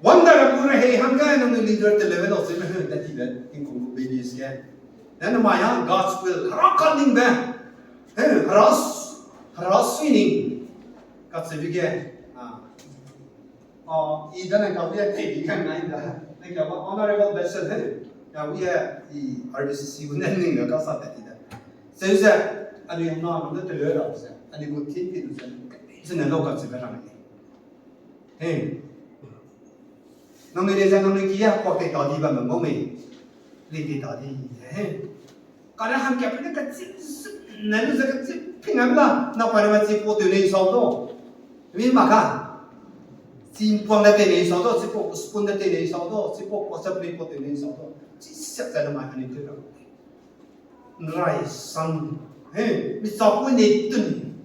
Wonder gu rehei hangge nangnui leader te level of zeme he, that is the thing kung gu babies ge. Then mai ha God's will, hera kaningbe, he, hera s-, hera suining, kacheube ge, a, A, i da nang ka wi a tei di kan nai da. Nang ka ba Honorable Bessel he. Ka wi a i R B C C gu ne ning ga ka sa te di da. Zeu ze, anui na gu de te le ra ze. Anui gu tin pi du ze. Zene lo ka ze ga rang ni. He. Nangnui le ze nangnui ki a kwa te ta di ba me mo me. Le te ta di. He. Kane hangkatpeu ne kachip zip ne lu ze kachip ping a la, na pa ne ma chi po tew nei sau do. Mi ma ka. Chi mpuang de tei nei sau do, chi po spoon de tei nei sau do, chi po po chapli po tew nei sau do. Chi siak ze na mai ani tew ra. Nrai sang. He, mi sa pui nei tun.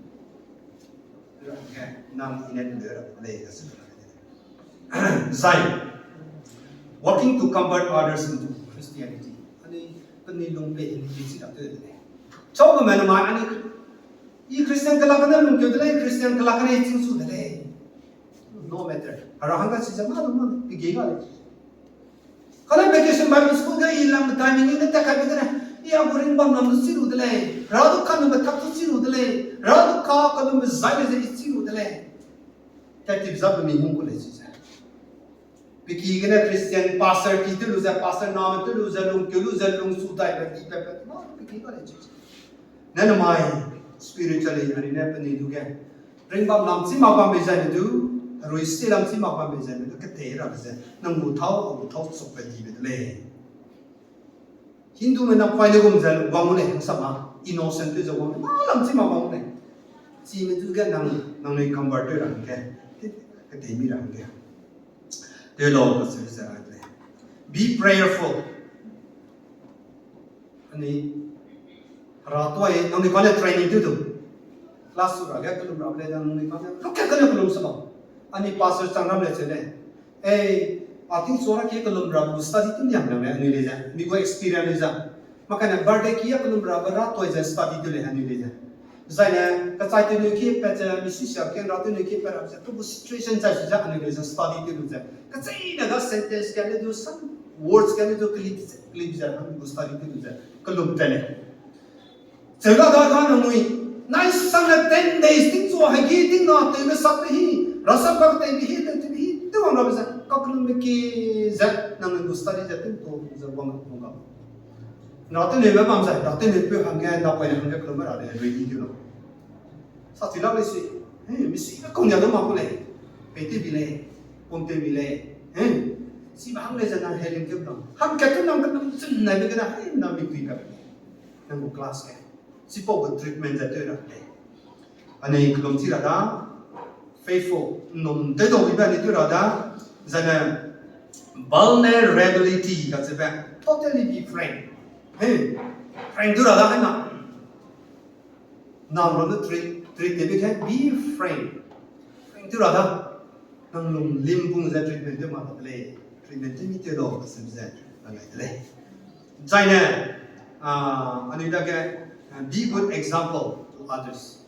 Nang i ne tew ra le ka se. Zai, working to convert others into Christianity. Ani, ani lung pe hin chi da te de. Chau me na mai ani, i Christian kelak ne lungkeu de lei, Christian kelak ne chingchu de lei. No matter. Hera hangga chi ze ma lu ma, pe ge ga lei. Kane vacation Bible school ge i lam timing ne ta kai de ne. I a gu ring bam lam du chi lu de lei. Hera du ka nu be tak du chi lu de lei. Hera du ka ka nu be zai le ze i chi lu de lei. Tatip za pe mi hung ku lei chi ze. Pe ki gene Christian pastor ki te lu ze, pastor name te lu ze, lungkeu lu ze, lungsu dai be ki pe pe, ma pe ki ba lei chi ze. Ne na mai spiritually, ani ne pe ni du ge. Ring bam lam chi mak bam bei zai ne du, herui si lam chi mak bam bei zai ne du, ketei ra be ze, nang gu thau, a gu thau chuk be di be de lei. Hindume na paine gum ze wang ne, hangsa ma, innocent te ze wang ne, ma lam chi ma wang ne. Chime du ge nang, nangnui convert tew ra hangge, ketei mi ra hangge. Tew lau, kacheu ze ra de lei. Be prayerful. Ani, hera tuai, nangnui kane training tew du. Class su ra ge kelum ra le nangnui kane, lu ke kane kelum se lau. Ani pastor chang ram le cheu lei. Ei, a tingchu ra ke kelum ra gu study tew niam nang le, anui lei ze. Mi gu experience lei ze. Makane birthday ki a kelum ra be ra tuai ze study tew lei anui lei ze. Zaine, kachai tew nui ki pat ze, mi sisia ke ra tew nui ki pat ra ze, pe gu situation chai su ze anui lei ze study tew lu ze. Kacheine ga sentence ka le du, some words ka le du, clip ze, clip ze, anui gu study tew lu ze. Kelum tat lei. Cheu la da ga nangnui, nai sang ne ten days tingchu hegi ting na tewme sak te hi, rasam bak tei hi, te te hi, te wang ra be ze, kakelumbe ki ze, nangnui gu study ze tingchu ze wang wang ga. Na te neu me bam zai, na te neu peu hangge, na poi ne hangge kelum ra le, ready tew lau. Sa chi la lei sui, he, mi sui be kong ya du ma ku lei, pei tew bi lei, pum tew bi lei, he, chibe hang lei ze nang healing tew lau. Hangkat tew nang kenam chun nai be gene, he, nang mi tui ka be lei. Nang gu class ge. Chipau gu treatment ze tew ra lei. Anui kelum chi ra da, faithful, nnum tew dau bibe anui tew ra da, zane vulnerability kacheube, totally be frank. He, frank tew ra da, hena. Nang ram ne treat, treat tewbe ge, be frank. Frank tew ra da. Nang lung lim pung ze treatment tew ma de lei. Treatment tew mi tew lau, kasem ze, nangai de lei. Zaine, a, anui dage, a, be good example to others.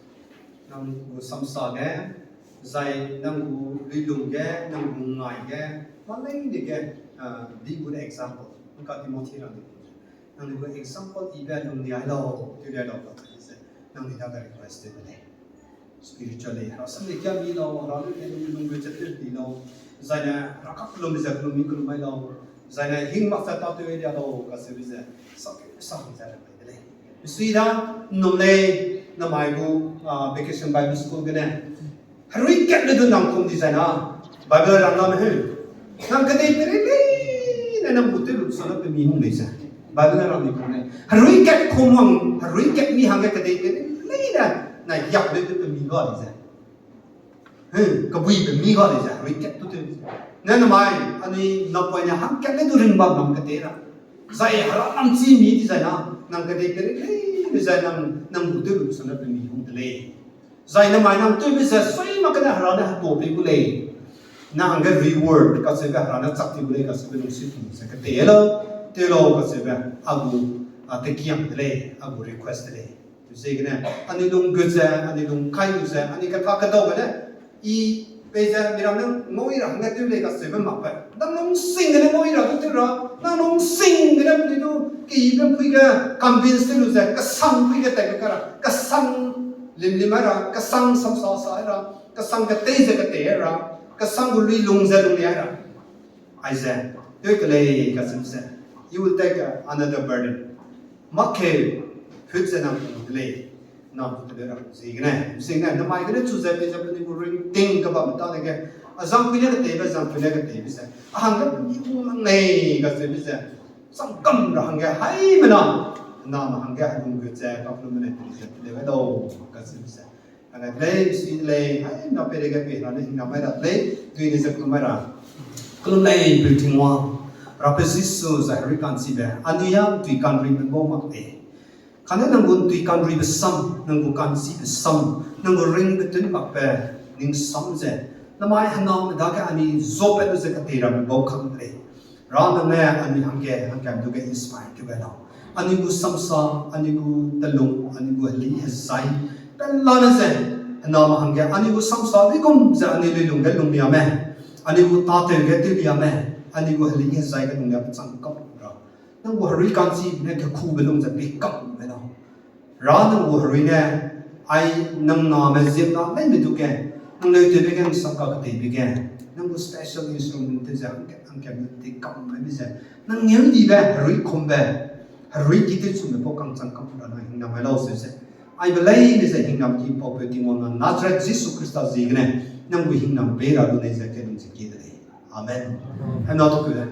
Nang gu samsa ge, zai nang gu luilung ge, nang gu ngai ge, malei dege, a, be good example. Nka Timothy ra de. Nangnui gu example ibe lung liai lau, tew liai lau, kacheube ze, nangnui dage request tew de lei. Spiritually, hera sam ne kia mi lau, hera lu ne lung lung be chat tew di lau, zaine hera kakelum ze kelum mi kelum mai lau, zaine hing mak ze tâtew lia lau, kacheube ze, sa ke sa hang ze ra de lei. Misui da, nnum lei, namai gu, a, Vacation Bible School gene, herui kat le du nang kum di zai na, Bible rang na me heu. Nang kedei peireilei ne nang gu tew lu sana pe mi hung lei ze. Bible ne rang di kum lei. Herui kat kum wang, herui kat mi hangge kedei peireilei ne, na yak le tew pe mi ga lei ze. He, kebui pe mi ga lei ze, herui kat tu tew. Ne namai, anui napoine hangkat le du ringbam bam ketei ra. Zai hera lam chi mi di zai na, nang kedei peireilei ne zai nang, nang gu tew lu sana pe mi hung de lei. Zai namai nang tewbe ze sui mak gene hera ne hetuapeu gu lei. Nang hangge reward kacheube hera ne chak ti gu lei kacheube lungsui tum ze ketei lau, tew lau kacheube a gu, a tekiang de lei, a gu request de lei. Ziegene, anui lung gut ze, anui lung kai lu ze, anui kata kedau gene, i peize miram ne ngau i ra hangge tew lei kacheube makbe. Nang lungsing gene ngau i ra du tew ra, nang lungsing gene penui du, keyibe mpui ge convince tew lu ze, kesang mpui ge tei ka ra, kesang limlim ai ra, kesang samsa sa ai ra, kesang ketei ze ketei ai ra, kesang gu lui lung ze lung ai ra. Aize, tew ke lei kacheube ze, you will take another burden. Mak keu, hut ze nang pung de lei, nang pung de ra ziegene, ziegene, namai gene chu ze peize penui gu ringting kebamme ta dege, a zangpui ne keteibe, zangpui ne keteibe ze, a hangge mi gu mang lei kacheube ze, sangkam ra hangge haimena, name hangge helung gut ze, kaklume ne teri ze, teri gai dau kacheube ze. Hangge lei, si lei, haimena peireige pei ra ne hingnam mai ra lei, dui ne ze kelum mai ra. Kelum lei, peu Tingwang, Rabe Jisu zai herui ka'nchibe, anui a ntui ka'nruibe bau mak lei. Kane nang gu ntui ka'nruibe sam, nang gu ka'nchibe sam, nang gu ringbe tun makbe ning sam ze, namai hename dage anui zopat lu ze ketei rabe bau kang lei. Ra nang ne anui hangge, hangkam du ge inspire tew gai lau. Anui gu samsa, anui gu telung, anui gu heli hezai, pelane ze, hename hangge, anui gu samsa luigum ze anui luilung ge lungliame, anui gu tatew ge tewliame, anui gu heli hezai ge lungliame chang kam ra. Nang gu herui ka'nchibe ne kekube lung ze pei kam gai lau. Ra nang gu herui ne, ai nang name ziemna leime du ge, nang leu tewbe ge, nang sap kaketeibe ge, nang gu special instrument tew ze hangkam, hangkam tei kam mai be ze, nang ngeudibe herui kumbe, herui ki tewchumbe pau kangchang kam ra nang hingnam mai lau seu ze. Aibe leine ze hingnam ki pau peu Tingwang na Nazareth Jisu Khrista ziegene, nang gu hingnam pei ra lu nei ze kelum ze kie de lei. Amen. Hena tu keu le.